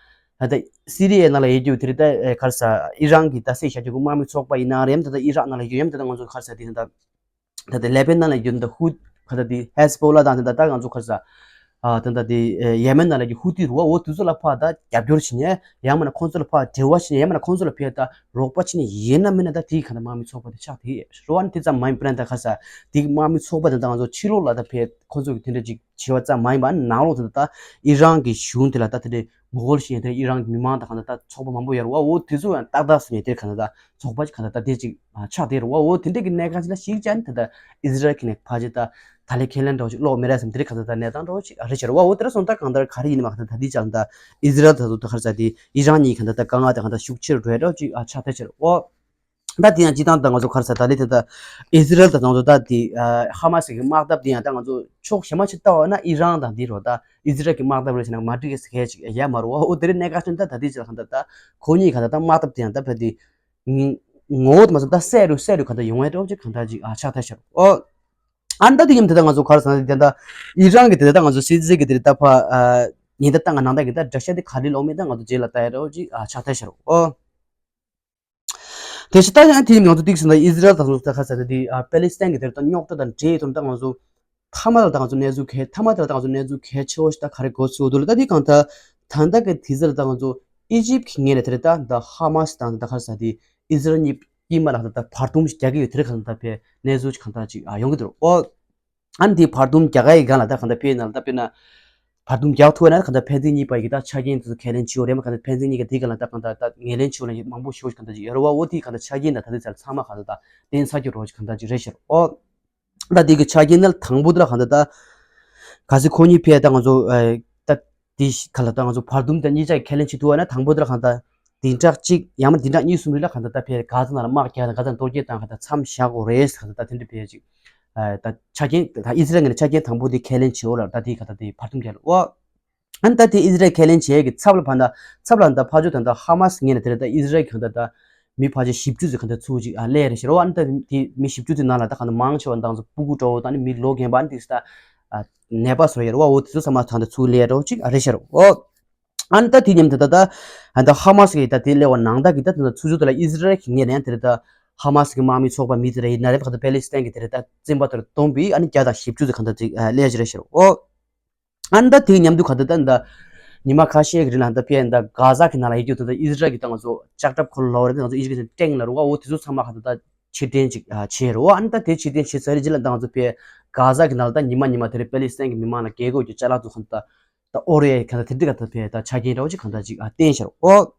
ད་ལྟ་སི་རི་ཡའི་ནང་ལ་ཡོད་རྒྱུ་དེ་རེད་ད་ག་རེ་ཟེར་ཨི་རན་གི་ད་བསད་བཞག་རྒྱུ་གི་དམག་མི་ཚོགས་པ་ཡིན་ན་རེད། ཡང་ད་ལྟ་ཨི་རག་ནང་ལ་ཡོད་ཡང་ད་ལྟ་ང་ཚོ་ག་རེ་ཟེར་དེ་ད་ལྟ། ད་ལྟ་ལེ་པེ་ནན་ལ་ཡོད་ད་ཧུ་ཁ་ད་དེ་ཧེ་ཟི་བྷོ་ལ་དང་དེ་ད་ད་ང་ཚོ་ག་རེ་ཟ་ཨ་ད་ད་དེ་ཡེ་མེན་ནང་ལ་ཡོད་ཧུ་ཏི་རུ་བ། འོ་དེ་ཚོ་ལ་ཕར་ད་རྒྱབ་སྐྱོར་བྱེད་ཉེ་ཡང་མིན་ན་ཁོང་ཚོ་ལ་ཕར་འབྲེལ་བ་བྱེད་ཉེ་ཡང་མིན་ན་ཁོང་ཚོ་ལ་ཕར་ད་རོགས་པ་བྱེད་ཉེ་ཡིན་ན་མིན་ན་ད་དེ་ག་ད་དམག་མི་ཚོགས་པ་དེ་ཆགས་དེ་རུ་བ་ནི་དེ་ཙམ་མ་ཡིན་པ་ད་ག་རེ་ཟ་དེ་དམག་མི་ཚོགས་པ་དེ་ད་ང་ཚོ་ཕྱི་ལོགས་ལ་ད་ཕར་ཁོང་ཚོ་གི་དེ་འདྲ་ཅིག་བྱེད་པ་ཙམ་མ་ཡིན་པ་ནང་ལོགས་དེ་ད་ཨི་རན་གི་གཞུང་དེ་ལ་ད་དེ་འདྲ་ངོ་རྒོལ་བྱེད་ཡ་དེ་ཨི་རན་གྱི་མི་མང་དང་གང་ལྟར་ཚོགས་པ་མང་པོ་ཡོད་རེད་བ། འོ་དེ་ཚོ་ཡང་ཏག་ཏག་སུ་ནས་དེར་གང་ལྟར་ཚོགས་པ་ཅིག་གང་ལྟར་དེ་ཅིག་ཆགས་དེ་རེད་བ། འོ་དེ་འདྲ་གི་གནད་འགག་ཅིག་ལ་ཞིག་ཅན་དེ་ལྟར་ཨི་ཟི་རལ་གྱི་ནས་ཕ་ཅིག་ད་ད་ལེ་ཁེ་ལན་འདྲ་བོ་ཅིག་ལོག་མི་རེད་བསམ་དེ་རིགས་གང་ལྟར་ད་གནས་སྟངས་འདྲ་བོ་ཅིག་རེད་ཤག་རེད་བ། འོ་དེ་ར་སོང་ད་གང་ལྟར་ག་རེ་ཡིན་མ་གང་ལྟར་ད་དེ་ཅང་ད་ཨི་ཟི་རལ་ད་ཚོ་ད་ག་རེ་ཟ་དེ་ཨི་རན་གཉིས་གང་ལྟར་ད་དཀའ་ངལ་དེ་གང་ལྟར་ཤུགས་ཆེ་རུ་འགྲོ་ཡ་འདྲ་བོ་ཅིག་ཆགས་ཐལ་ཤག་རེད་བ། ད་དེ་ཡང་སྤྱི་བཏང་ད་ང་ཚོ་ག་རེ་ཟེར། ད་ལི་དེ་ད་ཨི་ཟི་རལ་དང་ང་ཚོ་ད་དེ་ཧ་མ་སི་གི་དམག་འཐབ་དེ་ཡང་ད་ང་ཚོ་ཕྱོགས་གཞན་མ་ཞིག་ལྟ་བ་ན་ཨི་རན་དང་དེ་རོ་ད་ཨི་ཟི་རལ་གི་དམག་འཐབ་རེད་ཟེར་ན་མ་འགྲིག་གི་ཟེར་མཁན་ཞིག་ཡ་མ་རོ། འོ་དེ་རིང་གནད་འགག་ཆེན་ད་ད་དེ་ཅི་ལ་གང་ད་ད་ཁོ་གཉིས་གང་ད་ད་དམག་འཐབ་དེ་ཡང་ད་ཕ་དེ་ངོ་བོ་དེ་མ་ཚོ་ད་སད་རུ་སད་རུ་གང་ད་ཡོང་ཡ་འགྲོ་ཅིག་གང་ད་ཅིག་ཨ་ཆགས་ཐལ་ཤག་རོ། ཨ་ནི་ད་དེ་ཡིན་དེ་ད་ང་ཚོ་ག་རེ་ཟེར་ན་དེ་ད་ཨི་རན་གི་དེ་ད་ང་ཚོ་སི་ཛི་གི་དེ་ད་ཕ་ཉེན་བརྡ་བཏང་ག་ནང་ད་གི་ད་དྲག་ཤ་དེ་ག་རེ་ལོག་མེད་ད་ང་ཚོ་རྗེས་ལ་ལྟ་ཡ་འགྲོ་ཅིག་ཨ་ཆགས་ཐལ་ཤག་རོ། དེ་ཕྱི་ད་ཡང་དེ་ཡིན་ང་ཚོ་ཏིག་ཟིན་ན་ཨི་ཟི་རལ་དང་སོང་ད་ག་ཟེར་ན་དེ་ཨ་པེ་ལི་སི་ཐན་གྱི་དེར་ད་རྙོག་དྲ་དང་འབྲེལ་ཡོད་དུ་ད་ང་ཚོ་མཐའ་མ་ལ་ད་ང་ཚོ་གནས་ཚུལ་གལ་མཐའ་མ་དེ་ལ་ད་ང་ཚོ་གནས་ཚུལ་གལ་ཆེ་བོ་ཞིག་ད་ག་རེ་གོ་ཚུལ་འདུག་ལ། ད་དེ་གང་ད་ད་ད་གི་དེ་ཟེར་ད་ང་ཚོ་ཨི་ཇིབ་ཀྱི་ངོས་ནས་དེ་རེད་ད་ད་ཧ་མ་སི་དང་ད་ག་ཟེར་དེ་ཨི་ཟི་རལ་གཉིས་དཀྱིལ་མ་ལ་ད་ད་བར་འདུམ་ཞིག་རྒྱག་གི་ཡོད་དེ་རེད། གང་ད་ད་ཕེ་གནས་ཚུལ་ཞིག་གང་ད་ཅིག་ཡོང་གི་འདུག་ཨོ། ཨ་ནི་དེ་བར་འདུམ་རྒྱག་ག་ཡི་སྒང་ལ་ད་གང་ལྟར་དཔེར་ན་ལ་ད་དཔེར་ན་བར་འདུམ་རྒྱག་ཐུབ་ན་གང་ལྟར་ཕན་ཚུན་གཉིས་བར་གྱི་ད་ཆ་རྐྱེན་དེ་ཚོ་ཁས་ལེན་བྱེད་འོ་རེད་མ། གང་ལྟར་ཕན་ཚུན་གཉིས་ཀ་དེ་ག་ལ་ད་གང་ལྟར་ད་ངོས་ལེན་བྱེད་འོ་ལ་མང་པོ་ཞེ་པོ་ཞིག་གང་ལྟར་ཅིག་ཡོད་རེད་བ། འོ་དེ་གང་ལྟར་ཆ་རྐྱེན་དང་ད་དེ་ཚོ་ཚང་མ་གང་ལྟར་ད་བརྟེན་ཚར་གྱི་རོ་ཞིག་གང་ལྟར་ཅིག་རེད་ཤག་ཨོ། ད་དེ་གི་ཆ་རྐྱེན་ནི་དང་པོ་དེ་ལ་གང་ལྟར་ད་ག་ཚོད་ཁོ་གཉིས་ཕེ་ད་ང་ཚོ་ད་དེ་ག་ལ་ད་ང་ཚོ་བར་འདུམ་དང་གཉིས་ཆ་ཁས་ལེན་བྱེད་ཐུབ་པ་ན་དང་པོ་དེ་ལ་གང་ལྟར་བདུན་ཕྲག་གཅིག་ཡང་མ་བདུན་ཕྲག་གཉིས་གསུམ་རིང་ལ་གང་ལྟར་ད་ཕེ་ག་ཚོད་ནང་ལ་དམག་རྒྱག་དང་ག་ཚོད་གཏོར་རྒྱག་དང་གང་ལྟར་མཚམས་བཞག་དགོས་རེད་གང་ལྟར་ད་དེ་འདྲ་ཕེ་ཅིག་ད་ཆ་རྐྱེན་ད་ཨི་ཟི་རལ་ངོས་ནས་ཆ་རྐྱེན་དང་པོ་དེ་ཁས་ལེན་བྱེད་འོ་ལ་ད་དེ་ག་ད་དེ་བར་འདུམ་རྒྱག་ལ་ཨོ། ཨ་ནི་ད་དེ་ཨི་ཟི་རལ་ཁས་ལེན་བྱེད་ཀྱི་ཚབ་ལ་ཕ་ད་ཚབ་ལ་ད་ཕ་ཇོ་ད་ད་ཧ་མ་སི་ངོས་ནས་དེ་རེད་ད་ཨི་ཟི་རལ་གྱི་ད་ད་མི་ཕལ་ཆེར་བཞི་བཅུ་ཙམ་ག་ད་ཚུར་ཅིག་ཨ་སླེབས་རེད་ཤག་རོ། ཨ་ནི་ད་དེ་མི་བཞི་བཅུ་ཙམ་ནང་ལ་ད་ག་ད་མང་ཆེ་བ་ད་ང་ཚོ་སྤུ་གུ་འདྲ་བོ་ད་ནི་མི་ལོ་རྒན་པ་ཨ་ནི་དེ་ད་ནད་པ་བཟོ་ཡ་རོ་བ། འོ་དེ་ཚོ་ཚང་མ་ད་ད་ཚུར་སླེབས་རོ་ཅིག་ཨ་རེད་ཤག་རོ། ཨོ། ཨ་ནི་ད་དེ་མཉམ་དུ་ད་ད་ཨ་ད་ཧ་མ་སི་གི་ད་དེ་སླེབས་པ་ནང་ད་གི་ད་ད་ཚུར་ཚུར་ད་ལ་ཨི་ཟི་རལ་གི་ངོས་ནས་དེ་རེད་ད་ཧ་མ་སི་གི་དམག་མི་ཚོགས་པ་མི་དེ་རེད་ཡིན་ན་རེད་ད་ག་ད་པེ་ལི་སི་ཐན་གི་དེ་རེད་ད་བཙོན་པ་དེར་བཏོན་པའི་ཨ་ནི་བརྒྱ་དང་བཞི་བཅུ་ཙམ་ག་ད་ཅིག་ཨ་སླེབས་ཀྱི་རེད་ཤག་རོ། ཨོ། ཨ་ནི་ད་དེ་མཉམ་དུ་ག་ད་ད་ད་ཉི་མ་ཁ་ཤས་ཀྱི་རིང་ལ་ད་ཕེ་ད་གྷ་ཛ་གི་ནང་ལ་ཡོད་རྒྱུ་ད་ད་ཨི་ཟི་རལ་གི་ད་ང་ཚོ་ལྕགས་ཁྲབ་ཁོ་ལ་ལོ་རེད་ད་ང་ཚོ་ཨི་ཟི་རལ་གི་ཊེང་ལ་རུ་བ་འོ་དེ་ཚོ་ཚང་མ་ག་ད་ད་ཕྱིར་འཐེན་ཅིག་ཨ་བྱས་རོ། ཨ་ནི་ད་དེ་ཕྱིར་འཐེན་བྱས་ཚར་རྗེས་ལ་ད་ང་ཚོ་ཕེ་གྷ་ཛ་གི་ནང་ལ་ད་ཉི་མ་ཉི་མ་དེ་རེད་པེ་ལི་སི་ཐན་གི་མི་མང་ལ་རྒྱལ་སྒོ་གི་ཅ་ལག་ཚོ་ག་ད་ད་ཨོ་རེད་ག་ད་དེ་འདྲ་ག་ད་ཕེ་ད་ཆ་རྐྱེན་འདྲ་བོ་ཅིག་ག་ད་ཅིག་ཨ་བསྟན་ཤག་རོ།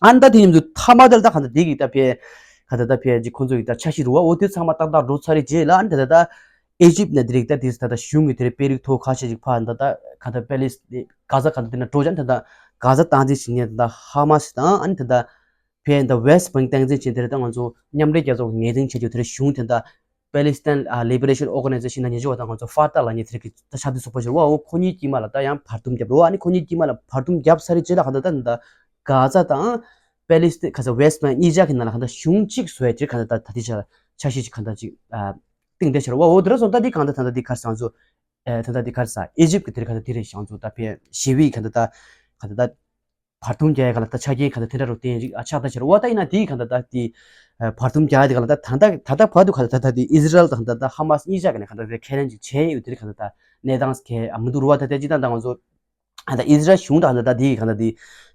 ཨ་ནི་ད་དེ་མཉམ་དུ་མཐའ་མ་དེ་ལ་ད་ག་ད་དེ་གི་ད་ཕེ་ག་ད་ད་ཕེ་ཅིག་ཁོང་ཚོ་གི་ད་འཆར་གཞི་རུ་བ་འོ་དེ་ཚང་མ་ཏག་ཏག་འགྲོ་ཚར་རེད་རྗེས་ལ་ཨ་ནི་ད་ད་ད་ཨེ་ཇིབ་ནས་དེ་རིགས་ད་དེ་ད་ད་གཞུང་གི་དེ་རིགས་དཔོན་རིགས་ཐོག་ཁ་ཤས་ཅིག་ཕ་ད་ད་ག་ད་པེ་ལི་སི་གྷ་ཛ་ག་ད་དེ་ན་འགྲོ་ཅན་ད་ད་གྷ་ཛ་སྟངས་འཛིན་བྱེད་མཁན་ད་ཧ་མ་སི་དང་ཨ་ནི་ད་ད་ཕེ་ད་ཝེ་སི་བེང་སྟངས་འཛིན་བྱེད་དེ་རེད་ད་ང་ཚོ་མཉམ་འབྲེལ་རྒྱལ་ཚོགས་ཀྱི་ངོས་འཛིན་བྱེད་རྒྱུ་དེ་རིགས་གཞུང་དེ་ད་Palestine Liberation Organization ན་ཉེ་ཆར་བ་དང་ང་ཚོ་ཧྥ་ཏཱ་ལ་ཉེ་ཚེ་གི་ཆབ་སྲིད་ཚོགས་པ་ཞིག་རེད་བ། འོ་ཁོ་གཉིས་དཀྱིལ་མ་ལ་ད་ཡང་བར་འདུམ་བརྒྱབ་རེད་བ། ཨ་ནི་ཁོ་གཉིས་དཀྱིལ་མ་ལ་བར་འདུམ་བརྒྱབ་ཚར་རེད་རྗེས་ལ་གང་ལྟར་ད་ད་གྷ་ཛ་དང་པེ་ལི་སི་ཐན་ག་ས་ཝེ་སི་ཊི་བེང་གཉིས་ཆ་གི་ནང་ལ་གང་ལྟར་གཞུང་གཅིག་བཟོ་ཡ་ཅིག་གང་ལྟར་ད་ད་ལྟའི་ཆར་འཆར་གཞི་ཅིག་གང་ལྟར་ཅིག་ཨ་གཏིང་འདེད་བྱས་རེད་བ། འོ་དེ་ར་སོང་ད་འདི་གང་ལྟར་ད་ལྟ་འདི་གར་སང་ཚོ་ཨ་ད་ལྟ་འདི་གར་ས་ཨི་ཇིབ་གི་དེ་རེད་གང་ལྟར་དེ་རེད་ཤང་ཚོ་ད་ཕེ་ཞི་བའི་གང་ལྟར་ད་གང་ལྟར་ད། བར་འདུམ་རྒྱག་ཡ་ག་ལ་ད་ཆ་རྐྱེན་ག་ད་དེ་འདྲ་རུ་བསྟན་ཅིག་ཨ་ཆགས་ད་ཕྱིར་བ་ད་ཡིན་ན་དེའི་ག་ད་ད་དེ་བར་འདུམ་རྒྱག་ཡ་དེ་ག་ལ་ད་ད་ད་ད་ད་བར་དུ་ག་ད་ད་ད་དེ་ཨི་ཟི་རལ་དང་ད་ད་ཧ་མ་སི་གཉིས་ཆ་ག་ནས་ག་ད་དེ་ཁས་ལེན་ཅིག་བྱས་ཡོད་དེ་ག་ད་ད་གནས་སྟངས་ག་མི་འདུག་རུ་བ་ད་དེ་ཅི་ད་ད་ང་ཚོ་ད་ཨི་ཟི་རལ་གཞུང་དང་ད་ད་དེའི་ག་ད་དེ་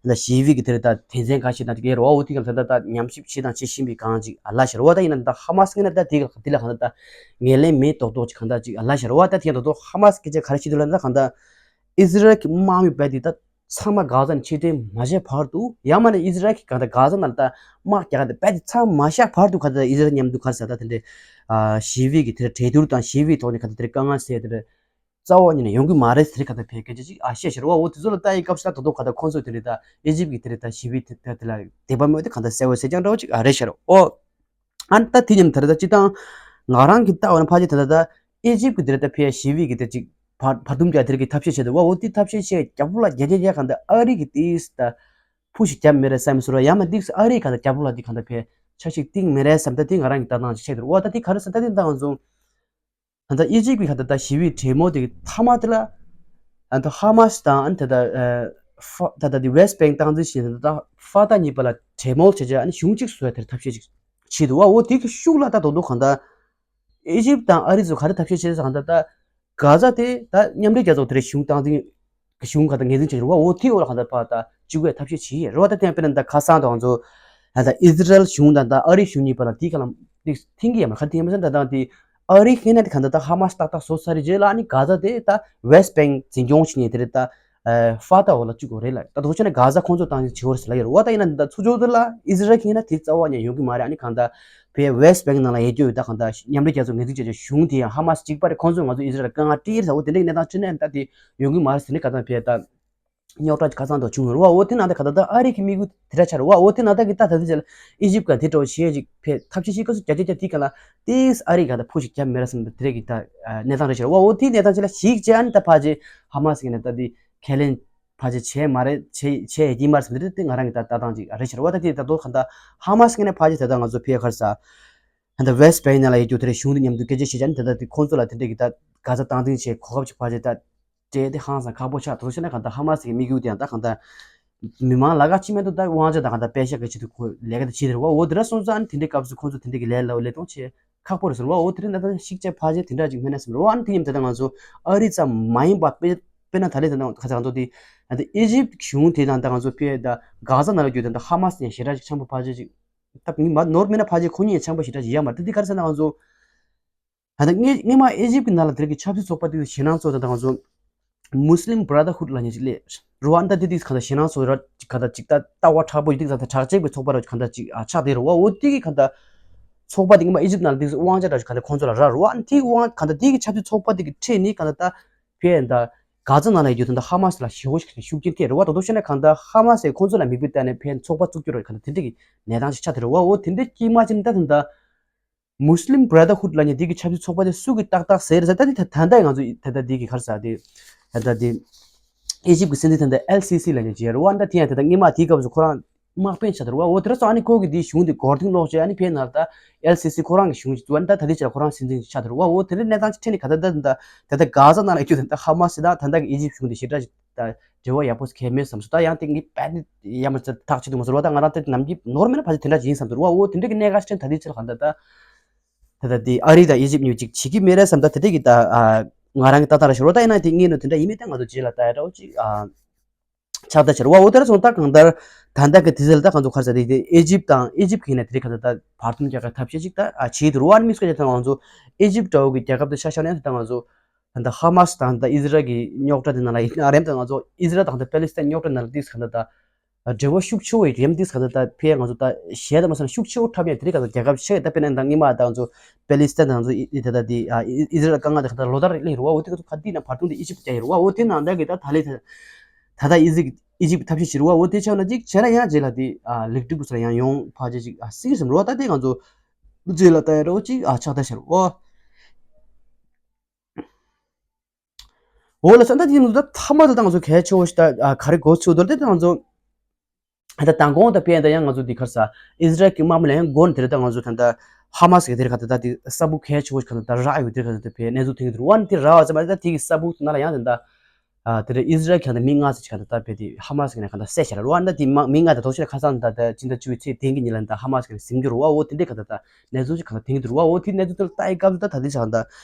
ད་ཞི་བི་གི་དེ་རེད་ད་དེ་མཚན་ག་ཞིག་ད་དེ་ག་རུ་བ་འོ་དེ་ག་ད་ད་ད་ཉམས་ཞིབ་བྱེད་དང་བྱེད་བཞིན་པའི་གང་ཅིག་ཨ་ལ་ཤར་བ་ད་ཡིན་ན་ད་ཧ་མ་སི་གི་ན་ད་དེ་ག་དེ་ལ་ག་ད་ད་ངེས་ལེན་མེད་རྡོག་རྡོག་ཅིག་ག་ད་ཅིག་ཨ་ལ་ཤར་བ་ད་དེ་རྡོག་རྡོག་ཧ་མ་སི་གི་ཅིག་ག་རེ་བྱེད་དུ་ལ་ད་ག་ད་ཨི་ཟི་རལ་གི་དམག་མི་བས་དེ་ད། ཚང་མ་གྷ་ཛ་ནས་ཕྱིར་འཐེན་མ་བྱས་བར་དུ་ཡང་མིན་ན་ཨི་ཟི་རལ་གྱིས་གང་ལྟར་གྷ་ཛ་ནང་ལ་ད་དམག་རྒྱག་ག་དེ་རྦད་དེ་མཚམས་མ་བཞག་བར་དུ་གང་ལྟར་ཨི་ཟི་རལ་མཉམ་དུ་ག་རེ་ཟེར་ད་དེ་འདྲའི་ཨ་ཞི་བའི་གི་དེ་འདྲ་གྲོས་བསྡུར་དང་ཞི་བའི་ཐོག་ནས་གང་ལྟར་དེ་འདྲའི་དཀའ་ངལ་སེལ་དེ་འདྲ་རྩ་བ་ཉིད་ནས་ཡོང་གི་མ་རེད་ཟེར་གང་ལྟར་བས་སྐད་ཆ་ཅིག་ཨ་བཤད་ཤར་བ། འོ་དེ་ཚོ་ལ་ལྟ་ཡི་སྐབས་སུ་ད་དོ་དོ་གང་ལྟར་ཁོང་ཚོས་དེ་འདྲའི་ད་ཨི་ཇིབ་གི་དེ་འདྲའི་ད་ཞི་བའི་དེ་དེ་ལ་དད་པ་མེད་དེ་གང་ལྟར་གསལ་བོ་གསལ་རྐྱང་འདྲ་བོ་ཅིག་ཨ་རེད་ཤར་འོ། ཨ་ནི་ད་དེ་མཉམ་དེ་རེད་ད་སྤྱི་བཏང་ང་རང་གི་ལྟ་བ་ན་ཕལ་ཆེར་ད་ལྟ་ད་ཨི་ཇིབ་ཀྱི་དེ་རེད་ད་ཕལ་ཞི་བའི་གི་དེ་ཅིག་བར་བར་འདུམ་རྒྱག་དེ་རེད་གི་ཐབས་ཤེས་བྱས་ཏེ་བ་འོ་དེ་ཐབས་ཤེས་བྱས་རྒྱབ་ལ་རྒྱ་རྒྱ་རྒྱ་གང་ལྟར་ཨ་རི་གི་དེས་ད་ཕུ་ཞིག་རྒྱབ་མེད་རེད་བསམ་སོང་ར། ཡང་མ་དེས་ཨ་རི་གང་ལྟར་རྒྱབ་ལ་དེ་གང་ལྟར་ཕལ་ཆ་ཞིག་གཏིང་མེད་རེད་བསམ། ད་དེ་ང་རང་གི་ལྟ་སྟངས་ཅིག་ཆགས་དེ་རེད་བ། ད་དེ་ག་རེ་ཟེར་ད་དེ་ད་ང་ཚོ་ད་ལྟ་ཨི་ཇིབ་ཀྱི་གང་ལྟར་ད་ཞི་བའི་གྲོས་མོལ་དེ་གི་མཐའ་མ་དེ་ལ་ད་ལྟ་ཧ་མ་སི་དང་ད་ལྟ་ཧྥ་ད་ལྟ་དེ་ཝེ་སི་ཊི་བེང་སྟངས་འཛིན་བྱེད་ད་ལྟ་ཧྥ་ཏཱ་གཉིས་བར་ལ་གྲོས་མོལ་བྱེད་བྱ་ཨ་ནི་གཞུང་གཅིག་བཟོ་ཡ་དེར་ཐབས་ཤེས་ཅིག་བྱེད་འདུག་བ། འོ་དེ་གི་ཤུགས་ལ་ད་དོ་དོ་གང་ལྟར་ཨི་ཇིབ་དང་ཨ་རི་ཚོ་ག་རེ་ཐབས་ཤེས་བྱེད་ཟེར་གང་ལྟར་ད་གྷ་ཛ་དེ་ད་མཉམ་འབྲེལ་རྒྱལ་ཚོགས་དེ་རེད་གཞུང་སྟངས་འཛིན་གཞུང་ག་ད་ངོས་འཛིན་བྱེད་རེད་བ། འོ་དེ་འོག་ལ་གང་ལྟར་ཕར་ད་བཅུག་པའི་ཐབས་ཤེས་བྱེད་ཡས་རེད་བ། ད་དེ་ཡང་དཔེར་ན་ད་ཁ་སང་དང་ང་ཚོ་ད་ཨི་ཟི་རལ་གཞུང་དང་ད་ཨ་རི་གཞུང་གཉིས་བར་ལ་དེ་ག་ལ་དེ་མཐུན་གྱི་ཡ་མ་ཁ་དེ་ཡ་མ་ཟེར་ད་ད་དེ་ཨ་རི་ཁེ་ན་དེ་གང་ལྟར་ད་ཧ་མ་སི་ཏག་ཏག་བཟོ་ཚར་རེད་རྗེས་ལ་ཨ་ནི་གྷ་ཛ་དེ་ད་ཝེ་སི་ཊི་བེང་འཛིན་སྐྱོང་བྱེད་མཁན་དེ་རེད་ད་ཧྥ་ཏཱ་འོག་ལ་བཅུག་དགོས་རེད་ལ། ད་དོ་ཆ་ནས་གྷ་ཛ་ཁོང་ཚོ་སྟངས་འཛིན་བྱེད་དགོས་རེད་ཟེར་ལ་ཡོད་རེད་བ། ད་ཡིན་ན་ད་ཚུར་ཕྱོགས་དེ་ལ་ཨི་ཟི་རལ་ཁེ་ན་དེ་རྩ་བ་ནས་ཡོང་གི་མ་རེད། ཨ་ནི་གང་ལྟར་བའི་ཝེ་སི་ཊི་བེང་ནང་ལ་ཡོད་རྒྱུ་ཡོད་ད་གང་ལྟར་མཉམ་འབྲེལ་རྒྱལ་ཚོགས་ངོས་འཛིན་བྱས་རྗེས་གཞུང་དེ་ཡང་ཧ་མ་སི་གཅིག་པ་རེད། ཁོང་ཚོས་ང་ཚོ་ཨི་ཟི་རལ་ལ་དཀའ་ངལ་སྤྲད་ཡོད་ཟེར་འོ་དེ་འདྲའི་གནས་སྟངས་ཅི་ནས་ད་དེ་ཡོང་གི་མ་རེད་ཟེར་ནས་ག་ད་བས་ད་ རྙོག་དྲ་ཁ་སང་དུ་བྱུང་ཡོད་རེད་བ། འོ་དེ་ནང་ད་ག་ད་ད་ཨ་རི་གི་དམིགས་ཡུལ་དེ་འདྲ་ཆགས་རེད་བ། འོ་དེ་ནང་ད་གི་ད་ད་དེ་ཆ་ལ་ཨི་ཇིབ་ག་དེ་འདྲ་བ་བྱེད་ཅིག་ཕེ་ཐབས་ཤེས་ཤིག་ག་སུ་རྒྱ་རྒྱ་རྒྱ་དེ་ག་ལ་ཏིས་ཨ་རི་ག་ད་ཕུ་ཞིག་རྒྱ་མེད་ར་སེམས་དེ་འདྲ་གི་ད་གནས་སྟངས་རེད་ཤག་རེད་བ། འོ་དེ་གནས་སྟངས་ཆ་ལ་ཞིག་བྱས་ཨ་ནི་ད་ཕ་ཅེ་ཧ་མ་སི་གི་ནས་ད་དེ་ཁས་ལེན་ཕ་ཅེ་བྱས་མ་རེད་བྱས་བྱས་ཡ་ཀྱི་མ་རེད་སེམས་དེ་དེ་ང་རང་གི་ད་ལྟ་སྟངས་ཅིག་རེད་ཤག་རེད་བ། ད་དེ་ད་དོ་ག་ད་ཧ་མ་སི་གི་ནས་ཕ་ཅེ་ད་ད་ང་ཚོ་ཕེ་ཁར་ས། ད་ལྟ་West Bank་ནང་ལ་ཡོད་རྒྱུ་དེ་རེད། གཞུང་དེ་མཉམ་དུ་སྐད་ཆ་བཤད་ཅན་དེ་ལྟ་དེ་ཁོང་ཚོ་ལ་དེ་འདྲས་ཀྱི་ད་ག་ས་སྟངས་འཛིན་བྱེད་གོ་སྐབས་ཅིག་ཕར་ཅིག་ད་སྤྲད་དེ་ཧང་སང་ཁག་པོ་ཆགས་འདུག་ཟེར་ན་གང་ལྟར་ཧ་མ་སི་གི་དམིགས་ཡུལ་དེ་ཡང་ད་གང་ལྟར་མི་མང་ལ་ག་ཅི་མེད་དུ་ད་དབང་ཆ་དང་གང་ལྟར་པད་ཤག་གི་ཆེད་དུ་ཁོ་ལས་ཀ་དེ་བྱེད་དེ་རེད་བ། འོ་དེ་འདྲ་སོང་ཙང་དེ་འདྲའི་སྐབས་སུ་ཁོང་ཚོ་དེ་འདྲས་ཀྱི་ལས་སླ་བོ་ལས་གཏོང་བྱེད་ཁག་པོ་རེད་ཟེར་བ། འོ་དེ་རིང་ད་ལྟ་ཤིག་ཅེ་ཕ་ཅེ་དེ་འདྲ་ཅིག་མེད་ན་སེམས་རེད་བ། ཨ་ནི་དེ་ཉིན་དེ་ད་ང་ཚོ་ཨ་རི་ཙམ་མ་ཡིན་པ་དཔེ་དཔེར་ན་ད་ལས་དེ་ད་ཁ་ཚ་གང་ཐོག་དེ་ད་ལྟ་ཨི་ཇིབ་གཞུང་དེ་དང་ད་ང་ཚོ་ཕེ་ད་གྷ་ས་ནང་ལ་རྒྱུ་དེ་ད་ཧ་མ་སི་ཡང་ཞེ་དྲག་ཅིག་འཆམ་པོ་ཕ་ཅེ་ཅིག་ད་མི་མ་ནོར་མེད་ན་ཕ་ཅེ་ཁོ་གཉིས་ཆམ་པ་ཞེ་དྲག་ཡོད་མ་རེད། དེ་ག་རེ་ཟེར་ན་ང་ཚོ་ད་ལྟ་སྔས་སྔས་མ་ཨི་ཇིབ་ཀྱི་ནང་ལ་དེ་རིགས་ཀྱི་ཆབ་སྲིད་ཚོགས་པ་དེ་ཞེད་སྣང་ཚོགས་དང་ང་ཚོ་Muslim Brotherhood་ལབ་མཁན་ཅིག་སླེབས་རུ་ཨ་ནི་ད་དེ་དུས་གང་ལྟར་ཞེད་སྣང་ཚོགས་ར་གང་ལྟར་ཅིག་ད་ལྟ་བ་དྲག་པོ་ཡོད་དུས་གང་ལྟར་དྲག་ཆེ་བའི་ཚོགས་པ་ར་གང་ལྟར་ཅིག་ཨ་ཆགས་བསྡད་རུ་བ། འོ་དེ་གི་གང་ལྟར་ཚོགས་པ་དེ་སྔས་མ་ཨི་ཇིབ་ནང་ལ་དེ་དབང་ཆ་ར་གང་ལྟར་ཁོང་ཚོ་ལ་ར་རུ་ཨ་ནི་དེ་དབང་གང་ལྟར་དེ་གི་ཆབ་སྲིད་ཚོགས་པ་དེ་གི་ཁྲིད་ནི་གང་ལྟར་ད་ཕེ་ད་གྷ་ཛ་ནང་ལ་ཡོད་དུས་ད་ཧ་མ་སི་ལ་ཞེ་པོ་ཞིག་ཤུགས་རྐྱེན་ཐེབས་རེད་བ། ད་དུང་བཤད་ན་གང་ལྟར་ཧ་མ་སི་ཁོང་ཚོ་ལ་མིག་དཔེ་བལྟས་ནས་ཕན་ཚོགས་པ་བཙུགས་རྒྱུ་རེད། གང་ལྟར་དེ་འདྲ་གི་གནས་སྟངས་ཤིག་ཆགས་ཐུབ་རེད་བ། འོ་དེ་འདྲ་སྐྱེས་མ་ཕྱིན་ད་ད་ད་Muslim Brotherhood་ལབ་མཁན་དེ་གི་ཆབ་སྲིད་ཚོགས་པ་དེ་སུ་གི་ཏག་ཏག་ཟེར་ཟེར་ད་དེ་ད་ད་ལྟ་ང་ཚོ་ད་ལྟ་དེ་གི་ག་རེ་ཟེར་དེ་ད་ལྟ་དེ་ཨི་ཇིབ་གི་སྲིད་འཛིན་ད་ལྟ་ཨེལ་སི་སི་ལབ་མཁན་ཅིག་ཡོད་རེད་བ། ད་དེ་ཡང་ད་ལྟ་སྔས་མ་དེའི་སྐབས་སུ་ཁོ་རང་དམག་དཔོན་ཆགས་ཐུབ་རེད་བ། འོ་དེ་འདྲ་སོང་ཨ་ནི་ཁོ་གི་དེའི་གཞུང་དེ་འགོར་འདུག་ལོག་བྱས་ཨ་ནི་ཕེ་ནར་ད་ཨེལ་སི་སི་ཁོ་རང་གི་གཞུང་ཅིག་བཙུགས་ཨ་ནི་ད་ད་ལྟའི་ཆར་ཁོ་རང་སྲིད་འཛིན་ཅིག་ཆགས་ཐུབ་རེད་བ། འོ་དེ་འདྲའི་གནས་སྟངས་ཅིག་ཁྲིད་ནས་ག་ད་ད་ད་ད་ད་གྷ་ཛ་ནང་ལ་ཡོད་ད་ཧ་མ་སི་དང་ད་ད་གི་ཨི་ཇིབ་གཞུང་དེ་ཞེ་དྲག་ཅིག་ད་འབྲེལ་བ་ཡག་པོ་གལ་མེད་བསམ་སོང་། ད་ཡང་དེ་ངས་དཔེ་ནི་ཡ་མ་ཚ་ཐག་ཆོད་དུ་མ་སོང་བ། ད་ང་རང་དེ་ནམ་རྒྱུན་ནོར་མེད་ན་ཕ་ཅེ་དེ་འདྲ་ཡིན་བསམ་སོང་བ། འོ་དེ་འདྲ་གི་གནད་འགག་ཅིག་ད་ལྟའི་ཆར་ག་ད་ད་ད་ད་དེ་ཨ་རི་དང་ཨི་ཇིབ་གཉིས་ཅིག་བྱེད་ཀྱི་མེད་རེད་བསམ། ད་དེ་འདྲ་གི་ད་ང་རང་གི་ལྟ་སྟངས་རེད་ཤག་རོ། ད་ཡིན་ན་དེ་ངས་ནོ་དེ་འདྲ་ཡིན་མིན་ད་ང་ཚོ་རྗེས་ལ་ད་ཡ་འདྲ་བོ་ཅིག་ཆགས་ད་ཤར་བ། འོ་དེར་སོང་ད་གང་ལྟར་ད་ལྟ་གི་དུས་ཚོད་ལ་ད་ང་ཚོ་ག་རེ་ཟེར་དེ་ཨི་ཇིབ་དང་ཨི་ཇིབ་གི་ནས་དེ་རིང་ག་ད་ད་བར་འདུམ་རྒྱག་གི་ཐབས་ཤེས་ཅིག་ད་བྱེད་འདུག་རུ་བ། ཨ་ནི་དམིགས་བསལ་གྱི་ད་ང་ཚོ་ཨི་ཇིབ་འདྲ་བོ་གི་རྒྱལ་ཁབ་དེ་ཤ་ཤ་ནས་ད་ང་ཚོ་ད་ཧ་མ་སི་དང་ད་ཨི་ཟི་རལ་གི་རྙོག་དྲ་དེ་ནང་ལ་ཡིན་ན་རེད། ད་ང་ཚོ་ཨི་ཟི་རལ་དང་ད་པེ་ལི་སི་ཐན་རྙོག་དྲ་ནང་ལ་དེ་ག་ད་ད་འབྲེལ་བ་ཤུགས་ཆེ་བོ་ཡོད་རེད། དེ་ག་ད་ད་ཕེ་ང་ཚོ་ད་གཞས་ད་མ་སོང་ན་ཤུགས་ཆེ་བོ་འཁྲབ་ཡ་དེ་རིང་ག་ད་རྒྱལ་ཁབ་ཆེ་ད་དཔེར་ན་ད་སྔོན་མ་ད་ང་ཚོ་པེ་ལི་སི་ཐན་ད་ང་ཚོ་ཨི་ད་ད་དེ་ཨི་ཟི་རལ་དཀའ་ངལ་དེ་ག་ད་ལོ་ལྟར་གླེང་རུ་བ། འོ་དེ་ག་ད་ག་དེ་ན་བར་སྟོང་དེ་ཨི་ཇིབ་རྒྱ་ཡོད་རུ་བ། འོ་དེ་ནང་ད་གི་ད་ད་ལས་ད་ད་ལྟ་ཨི་ཟི་ཨི་ཇིབ་ཐབས་ཤེས་བྱེད་རུ་བ། འོ་དེ་ཆགས་ན་ཅིག་བྱས་ན་ཡང་རྗེས་ལ་དེ་ལེགས་གྲུབ་སར་ཡང་ཡོང་ཕ་རྗེས་ཅིག་སྲིད་ཀྱི་བསམ་རུ་བ། ད་དེ་ང་ཚོ་རྗེས་ལ་ལྟ་ཡ་རོ་ཅིག་ཆགས་ད་ཤར་བ། འོ་ལ་ས་ད་དེ་ང་ཚོ་ད་ཐ་མ་ད་ད་ང་ཚོ་གལ་ཆེ་བོ་ཞིག་ད་ག་རེ་གོ་ཆོད་དོ་ད་ང་ཚོ་ད་མདང་དགོང་ད་དཔེ་ད་ཡང་ང་ཚོ་འདི་གར་ས་ཨི་ཟི་རལ་གྱི་དམག་མི་ལ་ཡང་མགོ་ནས་དེ་རེད། ད་ང་ཚོ་ད་ད་ཧ་མ་སི་གི་དེ་རེད་ག་ད་ད་དེ་ས་ཕུག་གལ་ཆེ་བོ་ཞིག་ག་ད་ད་རག་ཡོད་དེ་རེད་ག་ད་ད་དཔེ་གནས་ཚུལ་ཐོན་གྱི་འདུག་རུ་བ། ཨ་ནི་དེ་རག་བ་ཙམ་ད་དེ་གི་ས་ཕུག་དེ་ནང་ལ་ཡང་ད་ད་དེ་རེད། ཨི་ཟི་རལ་གྱི་ད་མི་ལྔ་ཙམ་ཞིག་ག་ད་ད་དཔེ་དེ་ཧ་མ་སི་གི་ནས་ག་ད་བསད་བཞག་རུ་བ། ཨ་ནི་ད་དེ་མི་ལྔ་ད་དོ་ཤེས་ཁ་སང་ད་ད་སྤྱི་ཟླ་བཅུ་པའི་ཚེས་བདུན་གི་ཉིན་ལ་ད་ཧ་མ་སི་གི་ནས་ཟིན་གྱི་རུ་བ། འོ་དེ་འདྲས་ག་ད་ད་གནས་ཚུལ་ཞིག་ག་ད་ཐོན་གྱི་འདུག་རུ་བ། འོ་དེ་གནས་ཚུལ་དེ་ལ་ལྟ་ཡི་སྐབས་སུ་ད་ད་དེ་ཞིག་ག་ད་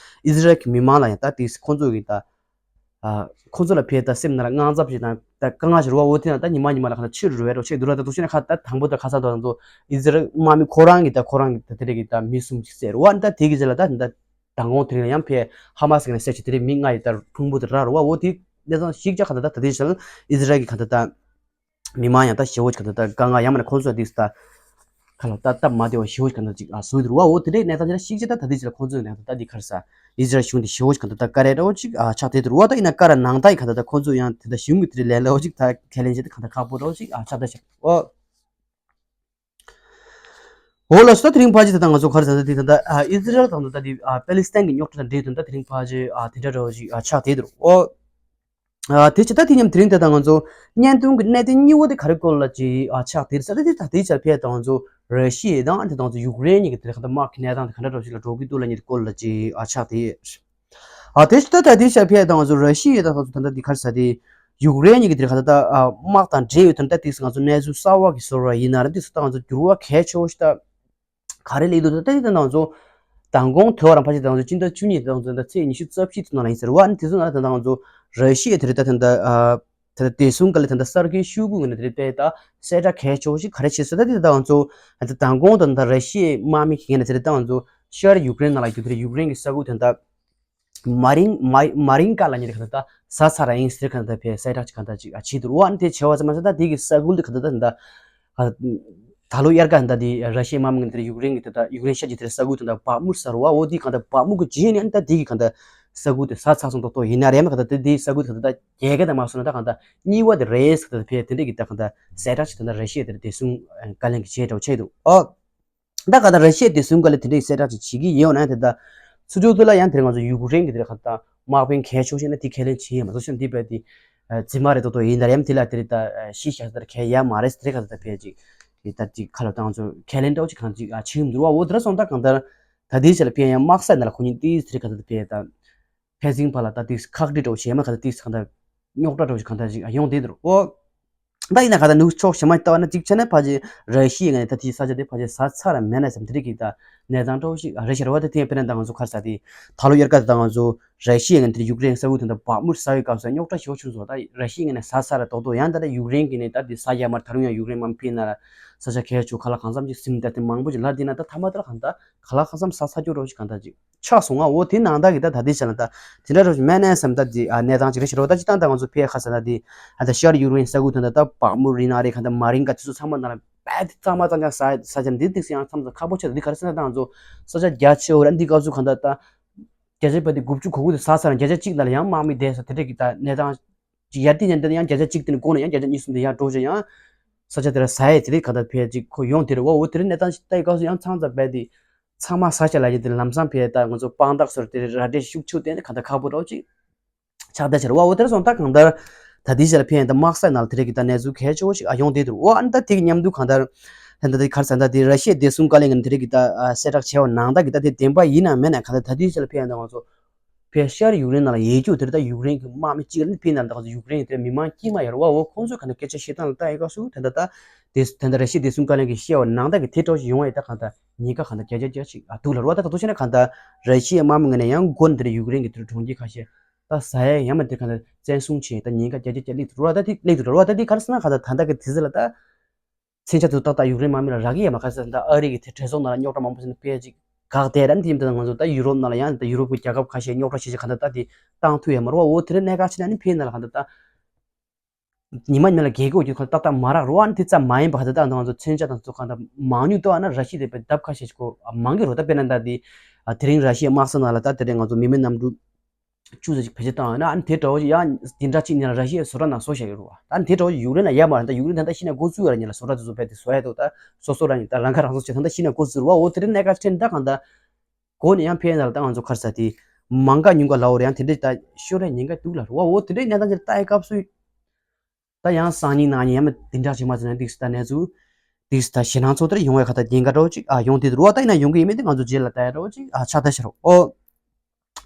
ཨི་ཟི་རལ་གྱི་མི་མང་ལ་ཡང་ད་དེ་ཁོང་ཚོ་གི་ད། ཨ། ཁོང་ཚོ་ལ་ཕེ་ད་སེམས་ནང་ལ་དངངས་འཚབ་ཞིག་དང་ད་དཀའ་ངལ་ཞིག་རུ་བ། འོ་དེ་ན་ད་ཉི་མ་ཉི་མ་ལ་ག་ན་ཆེ་རུ་རུ་བའི་རོ་ཆེ་འདུག་ར། ད་དུ་ཤེས་ན་ཁ་ད་དང་པོ་ད་ཁ་སང་དང་ཚོ་ཨི་ཟི་རལ་དམག་མི་ཁོ་རང་གི་ད་ཁོ་རང་གི་ད་དེ་རེ་གི་ད་མི་གསུམ་ཞིག་བསད་རུ་བ། ད་དེ་གི་རྗེས་ལ་ད་ད་མདང་དགོང་དེ་རིང་ཡང་ཕེ་ཧ་མ་སི་གི་ནས་བསད་ཅིག་དེ་རེ་མི་ལྔ་ཡི་ད་ཕུང་པོ་དེ་རག་རུ་བ། འོ་དེ་གནས་སྟངས་ཞིག་ཅག་ག་ད་ད་ད་དེ་ཞལ་ཨི་ཟི་རལ་གི་ག་ད་ད། མི་མང་ཡང་ད་ཞེ་བོ་ཅིག་ག་ད་ད་དཀའ་ངལ་ཡང་མ་ན་ཁོང་ཚོ་འདི་ད་ཁ་ལ་ད་སྟབས་མ་བདེ་བ་ཞེ་བོ་ཅིག་ག་ད་ཅིག་ཨ་བཟོས་འདུག་རུ་བ། འོ་དེ་འདྲའི་གནས་སྟངས་ཅིག་ལ་ཤིག་ཅིག་ད་ད་དེ་ཅིག་ལ་ཁོང་ཚོའི་ནང་ད་ད་འདི་གར་ས་ཨི་ཟི་རལ་གཞུང་འདི་ཞེ་བོ་ཅིག་ག་ད་ད་ཀ་རེ་འདྲ་བོ་ཅིག་ཨ་ཆགས་བསྡད་འདུག་རུ་བ། ད་ཡིན་ན་ཀ་ར་ནང་ད་ཡི་ག་ད་ད་ཁོང་ཚོ་ཡང་དེ་ད་གཞུང་གི་དེ་འདྲའི་ལས་སླ་བོ་ཅིག་ད་ཁས་ལེན་བྱེད་ད་ག་ད་ཁག་པོ་འདྲ་བོ་ཅིག་ཨ་ཆགས་ད་ཤག་འོ། འོ་ལགས་སོ། ད་དེ་རིང་ཕལ་ཆེར་ད་ད་ང་ཚོ་ག་རེ་ཟེར་ན་ད་དེ་ད་ད་ཨ་ཨི་ཟི་རལ་དང་ད་ད་དེ་ཨ་པེ་ལི་སི་ཐན་གྱི་རྙོག་དྲ་དང་འབྲེལ་དུ་ད་དེ་རིང་ཕལ་ཆེར་ཨ་དེ་འདྲ་འདྲ་བོ་ཅིག་ཨ་ཆགས་བསྡད་འདུག་རུ་བ། ཨ་དེ་ཕྱི་ད་དེ་མཉམ་དེ་རིང་དེ་ད་ང་ཚོ་བརྙན་ཐུང་གི་གནད་དོན་གཉིས་པོ་དེ་ག་རེ་སྐོར་ལ་ཅིག་ཨ་ཆགས་དེ་རེད་ཟེར་ད་དེ་ད་དེ་ཆར་ཕེ་ད་ང་ཚོ་ར་ཤི་ཡ་དང་དེ་ད་ང་ཚོ་ཡུཀ་རེན་གཉིས་ཀྱི་དེ་ད་དམག་གི་གནས་སྟངས་དེ་ག་འདྲ་འདྲ་ཞིག་ལ་འགྲོ་གི་འདུག་ལབ་མཁན་དེ་སྐོར་ལ་ཅིག་ཨ་ཆགས་དེ། ཨ་དེ་ཕྱི་ད་ད་དེ་ཆར་ཕེ་ད་ང་ཚོ་ར་ཤི་ཡ་དང་ང་ཚོ་ད་ད་དེ་ག་རེ་ཟེར་དེ་ཡུཀ་རེན་གཉིས་ཀྱི་དེ་ག་ད་ད་ཨ་དམག་དང་འབྲེལ་ཡོད་དེ་ད་དེ་ང་ཚོ་གནས་ཚུལ་གསར་བ་གི་བཟོ་འདྲ་ཡིན་ན་ར་དེ་ད་ང་ཚོ་འགྱུར་བ་གལ་ཆེ་བོ་ཞིག་ད། ག་རེ་ལས་འདུག་ད་ལྟ་དེ་ད་ང་ཚོ་མདང་དགོང་དེ་བ་རང་ཕལ་ཆེར་ད་ང་ཚོ་སྤྱི་ཟླ་བཅུ་གཉིས་ད་ང་ཚོ་ད་ཚེས་ཉི་ཤུ་རྩ་བཞི་དེ་ནང་ལ་ཡིན་ཟེར་བ། ཨ་ནི་དེ་ཚོ་ནང་ལ་ད་ང་ཚོ་ར་ཤི་ཡ་དེ་རེད། ད་ད་ད་ཨ་ད་ད་དེ་སུང་ག་ལ་ད་ད་སར་ཀི་ཤོ་གུ་ནས་དེ་རེད། དཔེ་ད་གསལ་བསྒྲགས་གལ་ཆེ་བོ་ཞིག་ག་རེ་བྱས་ཟེར་ད་དེ་ད་ང་ཚོ་ད་མདང་དགོང་ད་ད་ར་ཤི་ཡའི་དམག་མི་གི་ནས་དེ་རེད། ད་ང་ཚོ་ཤར་ཡུཀ་རེན་ནང་ལ་རྒྱུ་དེ་རེད། ཡུཀ་རེན་གི་ས་ཁུལ་ད་ད། མ་རིང་མ་མ་རིང་ཀ་ལ་ཉེ་རེ་ག་ད་ད་ས་ས་ར་ཡིན་ཟེར་ག་ད་ད་ཕེ་ས་ཡ་ཁྲག་ཅིག་ག་ད་ཅིག་ཨ་ཆི་དུ་རུ་བ། ཨ་ནི་དེ་ཆེ་བ་ཙམ་མ་ཟད་ད་དེ་གི་ས་ཁུལ་དུ་ག་ད་ད་ད་ད་ལོ་དབྱར་ཁ་ད་དེ་ར་ཤི་ཡའི་དམག་མི་དེ་ཡུཀ་རེན་གི་ད་ད་ཡུཀ་རེན་ཤར་གྱི་དེ་ས་ཁུལ་དུ་ད་བག་མུར་ས་རུ་བ། འོ་དེ་ག་ད་བག་མུར་གི་རྗེས་ནས་ཨ་ནི་ད་དེ་གི་ག་ད་ ས་ཁུལ་དེ་ཟ་ཚར་སོང་ཏོག་ཏོག་ཡིན་ན་རེད་མ། ག་ད་དེ་དེའི་ས་ཁུལ་དེ་ག་ད་རྒྱལ་ཁ་དང་མ་སོང་ན་ད་ག་ད་གཉིས་པ་དེ་རེད་ཟེར། ག་ད་ཕེ་དེ་འདྲས་ཀྱི་ད་ག་ད་གསལ་བསྒྲགས་ཅིག་ད་ད་ར་ཤི་ཡ་དེ་རེད་དེ་སུང་བཀའ་བློན་གྱི་བྱས་འདྲ་བོ་ཆགས་འདུག་ཨོ། ད་ག་ད་ར་ཤི་ཡ་དེ་སུང་བཀའ་བློན་དེ་འདྲས་གསལ་བསྒྲགས་ཅིག་བྱེད་ཀྱི་ཡོད་ན་དེ་ད་ཚུར་ཕྱོགས་དེ་ལ་ཡང་དེ་རིང་ང་ཚོ་ཡུཀ་རེན་གྱི་དེ་རེད་ག་ད་དམག་དཔོན་གལ་ཆེ་ཤོས་ཤིག་ན་དེ་ཁས་ལེན་བྱས་ཡོད་མ་གཏོགས་ཤོད་འདི་བས་དེ་རྫི་མ་རེད་ཏོག་ཏོག་ཡིན་ན་རེད་མ། དེ་ལ་དེ་རེད་ད་ཤི་ཤ་ཟེར་གལ་ཡ་མ་རེད་དེ་རེད་ག་ད་ད་ཕེ་ཅིག་དེ་ད་ཅིག་ཁ་ལ་ད་ང་ཚོ་ཁས་ལེན་འདྲ་བོ་ཅིག་གང་ཅིག་ཨ་བྱེད་ཡོད་མ་འདུག་བ། འོ་དེ་ར་སོང་ད་གང་ལྟར། ད་དེའི་ཆ་ལ་ཕན་ཡང་དམག་ས་ནང་ལ་ཁོ་གཉིས་ཏིས་དེ་ག་ཚོད་ཕན་དང་། ཕན་ཚུན་བར་ལ་ད་ཏིས་ཁག་དཀྲི་འགྲོ་བྱེད་མ་ག་ད་ཏིས་གང་ལྟར་རྙོག་དྲ་འགྲོ་བྱེད་གང་ལྟར་ཅིག་ཡོང་དེ་འདུག་ཨོ། ད་ཡིན་ན་ག་ད་ནུབ་ཕྱོགས་གཞན་མ་ལྟ་བ་ན་གཅིག་བྱས་ན་ཕ་ཅེ་ར་ཤི་ཡའི་ངོས་ནས་ད་དེའི་ས་ཆ་དེ་ཕ་ཅེ་ཟ་ཚར་ར་མེད་ན་བསམ་དེ་རིགས་ཀྱི་ད་གནས་སྟངས་འདྲ་བོ་ཞིག་རེད་ཤག་རེད་བ། ད་དེ་ཡང་དཔེར་ན་ད་ང་ཚོ་ག་རེ་ཟ་དེ་ད་ལོ་དབྱར་ཁ་དེ་ད་ང་ཚོ་ར་ཤི་ཡའི་ངོས་ནས་དེ་ཡུཀ་རེན་ས་ཁུལ་དེ་འདྲ་བག་མུར་ཟ་བའི་སྐབས་སུ་རྙོག་དྲ་ཞེ་པོ་བྱུང་སོང་། ད་ར་ཤི་ཡའི་ངོས་ནས་ཟ་ཚར་ར་ཏོག་ཏོག་ཡང་ད་ར་ཡུཀ་རེན་གྱི་ནས་ད་དེ་ཟ་ཡ་མར་ད་རུང་ཡང་ཡུཀ་རེན་མར་ཕེབས་ན་ར་ས་ཆ་གལ་ཆེ་ག་ལ་གང་འཚམ་ཅིག་ཟིན་ད་དེ་མང་པོ་ཅིག་ལ་དེ་ན་ད་ཐ་མ་ད་ར་གང་ད་ག་ལ་གང་འཚམ་ཟ་ཚར་རྒྱུ་རོ་ཞིག་གང་ད་ཅིག་ཆགས་སོང་ང་། འོ་དེ་ནང་ད་གི་ད་ད་དེ་བྱས་ན་ད་དེ་འདྲ་རོ་ཞིག་མེད་ནས་བསམ་ད་དེ་ཨ་གནས་སྟངས་ཅིག་རེད་ཤག་རོ། ད་ཅི་ད་ད་ང་ཚོ་ཕེ་ཁ་ས་ད་དེ་ཨ་ད་ཤར་ཡུཀ་རེན་ས་ཁུལ་དེ་ད་ད་བག་མུར་རི་ན་རེ་གང་ད་མ་རིང་ག་དེ་ཚོ་ཚང་མ་ནང་ལ་བས་དེ་གཙང་མ་གཙང་རྐྱང་ཟ་ས་ཆ་འདི་ཏིག་སེ་ཡང་མཚམས་ཚ་ཁག་པོ་ཆགས། འདི་ག་རེ་ཟེར་ན་ད་ང་ཚོ་ས་ཆ་རྒྱ་ཆེ་བོ་ར་འདི་སྐབས་སུ་གང་ད་ད་བརྒྱ་ཆ་བ་དེ་དགུ་བཅུ་གོ་དགུ་དེ་ཟ་ས་ར་བརྒྱ་ཆ་གཅིག་ནང་ལ་ཡང་དམག་མི་བསྡད་ས་དེ་འདྲ་གི་ད་གནས་སྟངས་ཅིག་ཡར་ཏིག་ནས་འདི་ཡང་བརྒྱ་ཆ་གཅིག་དེ་ནི་འགོ་ནས་ཡང་བརྒྱ་ཆ་གཉིས་གསུམ་དེ་ཡར་འགྲོ་བྱས་ཡང་ས་ཆ་དེ་ར་ཟ་ཡས་དེ་རིགས་ག་ད་ཕེ་ཅིག་ཁོ་ཡོང་དེ་རེད་བ། འོ་དེ་རིགས་གནས་སྟངས་ཅིག་ལྟ་ཡི་སྐབས་སུ་ཡང་ཚང་ཚ་བས་དེ་ཚང་མ་ཟ་བྱས་ལ་ཡི་དེ་ལམ་སང་ཕེ་ད་ང་ཚོ་དཔང་རྟགས་སོར་དེ་ར་སྤྲོད་ཤུགས་ཆུ་དེ་ནི་ག་ད་ཁག་པོ་འདྲ་བོ་ཅིག་ཆགས་བསྡད་ཤར་བ། འོ་དེར་སོང་ད་གང་ལྟར་ད་དེ་ཞལ་ཕན་ད་དམག་ས་ནང་དེ་རིགས་ཀྱི་ད་གནས་ཚུལ་གལ་ཆེ་བོ་ཞིག་ཨ་ཡོང་བསྡད་འདུག་འོ་ཨ་ནི་ད་དེ་གི་མཉམ་དུ་གང་ལྟར་ད་ད་དེ་གར་ས་ད་དེ་ར་ཤི་ཡའི་བདེ་སྲུང་བཀའ་བློན་གྱི་དེ་རིགས་ཀྱི་ད་གསལ་བསྒྲགས་བྱས་པ་ནང་ད་གི་ད་དེ་བདེན་པ་ཡིན་ནམ་མེད་ན་གང་ལྟར་ད་དེ་ཞལ་ཕན་ད་ང་ཚོ་ཕེ་ཤར་ཡུཀ་རེན་ནང་ལ་ཡོད་རྒྱུ་དེར་ད་ཡུཀ་རེན་གྱི་དམག་མི་གཅིག་ལ་ནི་ཕེ་ནང་ད་ང་ཚོ་ཡུཀ་རེན་གྱི་དེ་མི་མང་དཀྱུས་མ་ཡོད་རེད་བ། འོ་ཁོང་ཚོས་གང་ལྟར་སྐད་ཆ་བཤད་སྟངས་ལ་ལྟ་ཡི་སྐབས་སུ་ད་ད་ད་དེ་ད་ད་ར་ཤི་ཡའི་བདེ་སྲུང་བཀའ་བློན་གྱིས་བཤད་པ་ནང་ད་གི་དེ་འདྲ་ཞིག་ཡོང་བ་ཡི་ད་གང་ལྟར་ཉེན་ཁ་གང་ལྟར་བརྒྱ་ཆ་བརྒྱ་ཞིག་ཨ་འདུག་ལ་རོ། ད་ད་དུ་བྱས་ན་གང་ལྟར་ར་ཤི་ཡའི་དམག་མི་ངོས་ནས་ཡང་འགོ་ནས་དེར་ཡུཀ་རེན་གྱི་དེར་གྲོང་ཁྱེར་ཁ་ཤས་ད་ཟ་ཡ་ཡང་མ་དེ་གང་ལྟར་བཙན་བཟུང་བྱས་ད་ཉེན་ཁ་བརྒྱ་ཆ་བརྒྱ་སླེབས་འདུག་རོ། ད་དེ་སླེབས་འདུག་རོ། ད་དེ་ག་རེ་ཟེར་ན་གང་ལྟར་ད་ལྟ་གི་དུས་ཚོད་ལ་ད་མཚོན་ཆ་དེ་ཏག་ཏག་ཡུཀ་རེན་དམག་མི་ལ་རག་གི་ཡོད་མ་ག་རེ་ཟེར་ན་ད་ཨ་རི་གི་དེ་གྲོས་ཚོགས་ནང་ལ་རྙོག་དྲ་མང་པོ་ཟེར་ན་ཕལ་ཆེར་འགག་བསྡད་ར་ནི་དེ་ཡིན་ད་ང་ཚོ་ད་ཡུ་རོབ་ནང་ལ་ཡང་ད་ཡུ་རོབ་ཀྱི་རྒྱལ་ཁབ་ཁ་ཤས་རྙོག་དྲ་ཤས་ཤིག་གང་ལྟར་ད་དེ་བཏང་ཐུབ་ཡོད་མ་རེད་བ། འོ་དེ་རིང་གནད་འགག་ཆེ་ན་ནི་ཕེ་ནང་ལ་གང་ལྟར་ད། ཉི་མ་ཉི་མ་ལ་རྒྱལ་ཁབ་ཀྱི་ཁོ་ཏག་ཏག་མ་རག་རོ། ཨ་ནི་དེ་ཙམ་མ་ཡིན་པ་ག་ད་ད་ང་ཚོ་མཚོན་ཆ་དང་ཚོ་གང་ལྟར་མང་ཉུང་ལྟ་བ་ན་ར་ཤི་ཡ་དེ་བས་ལྡབ་ཁ་ཤས་ཤིག་གོ་མང་གི་རོ། ད་དཔེར་ན་ད་དེ་དེ་རིང་ར་ཤི་ཡའི་དམག་ས་ནང་ལ་ད་དེ་རིང་ང་ཚོ་མི་མེད་གནམ་གྲུ་བཅུ་ཙམ་ཞིག་བེད་སྤྱོད་བཏང་ཡོད་ན་ཨ་ནི་དེ་འདྲ་བོ་ཞིག་ཡང་དེ་འདྲ་ཅིག་ནས་ལ་ར་ཤི་ཡའི་བཟོ་གྲྭ་ནང་བཟོ་བཞག་ཡོད་རེད་བ། ད་ཨ་ནི་དེ་འདྲ་བོ་ཞིག་ཡུཀ་རེན་ལ་ཡོད་མ་རེད། ད་ཡུཀ་རེན་ད་ལྟ་ཤི་ན་འགོ་བཙུགས་ཡོད་རེད། ཉིན་ལ་བཟོ་གྲྭ་དེ་ཚོ་བས་དེ་བཟོ་ཡ་འདུག་ད་སོ་སོ་རང་ཉིད་ད་རང་ཁ་རང་གསོ་བྱེད་ད་ལྟ་ཤི་ན་འགོ་བཙུགས་རེད་བ། འོ་དེ་འདྲ་གནད་འགག་ཆེ་ད་གང་ལྟར། གོ་ནས་ཡང་ཕན་ཡོན་ལ་ད་ང་ཚོ་ག་རེ་ཟེར་དེ་མང་ག་ཉུང་ག་ལའོ་རེད། ཡང་དེ་འདྲའི་ད་ཤོར་རེ་ཉེན་ཁ་འདུག་ལ་རུ་བ། འོ་དེ་འདྲའི་གནས་སྟངས་ཅིག་ལ་ལྟ་ཡི་སྐབས་སུ་ད་ཡང་སང་ཉིན་གནངས་ཉིན་ཡང་མ་དེ་འདྲ་ཞིག་མ་ཟེར་ན་འདུག་སེ་ད་གནས་ཚུལ་འདུག་སེ་ད་ཞེད་སྣང་ཚོགས་དེར་ཡོང་བའི་ཁ་ད་ཉེན་ཁ་འདྲ་བོ་ཅིག་ཨ་ཡོང་དེ་རུ་བ། ད་ཡིན་ན་ཡོང་གི་ཡིན་མིན་དེ་ང་ཚོ་རྗེས་ལ་ལྟ་ཡ་འདྲ་བོ་ཅིག་ཨ་ཆགས་ད་ཤར་འོ།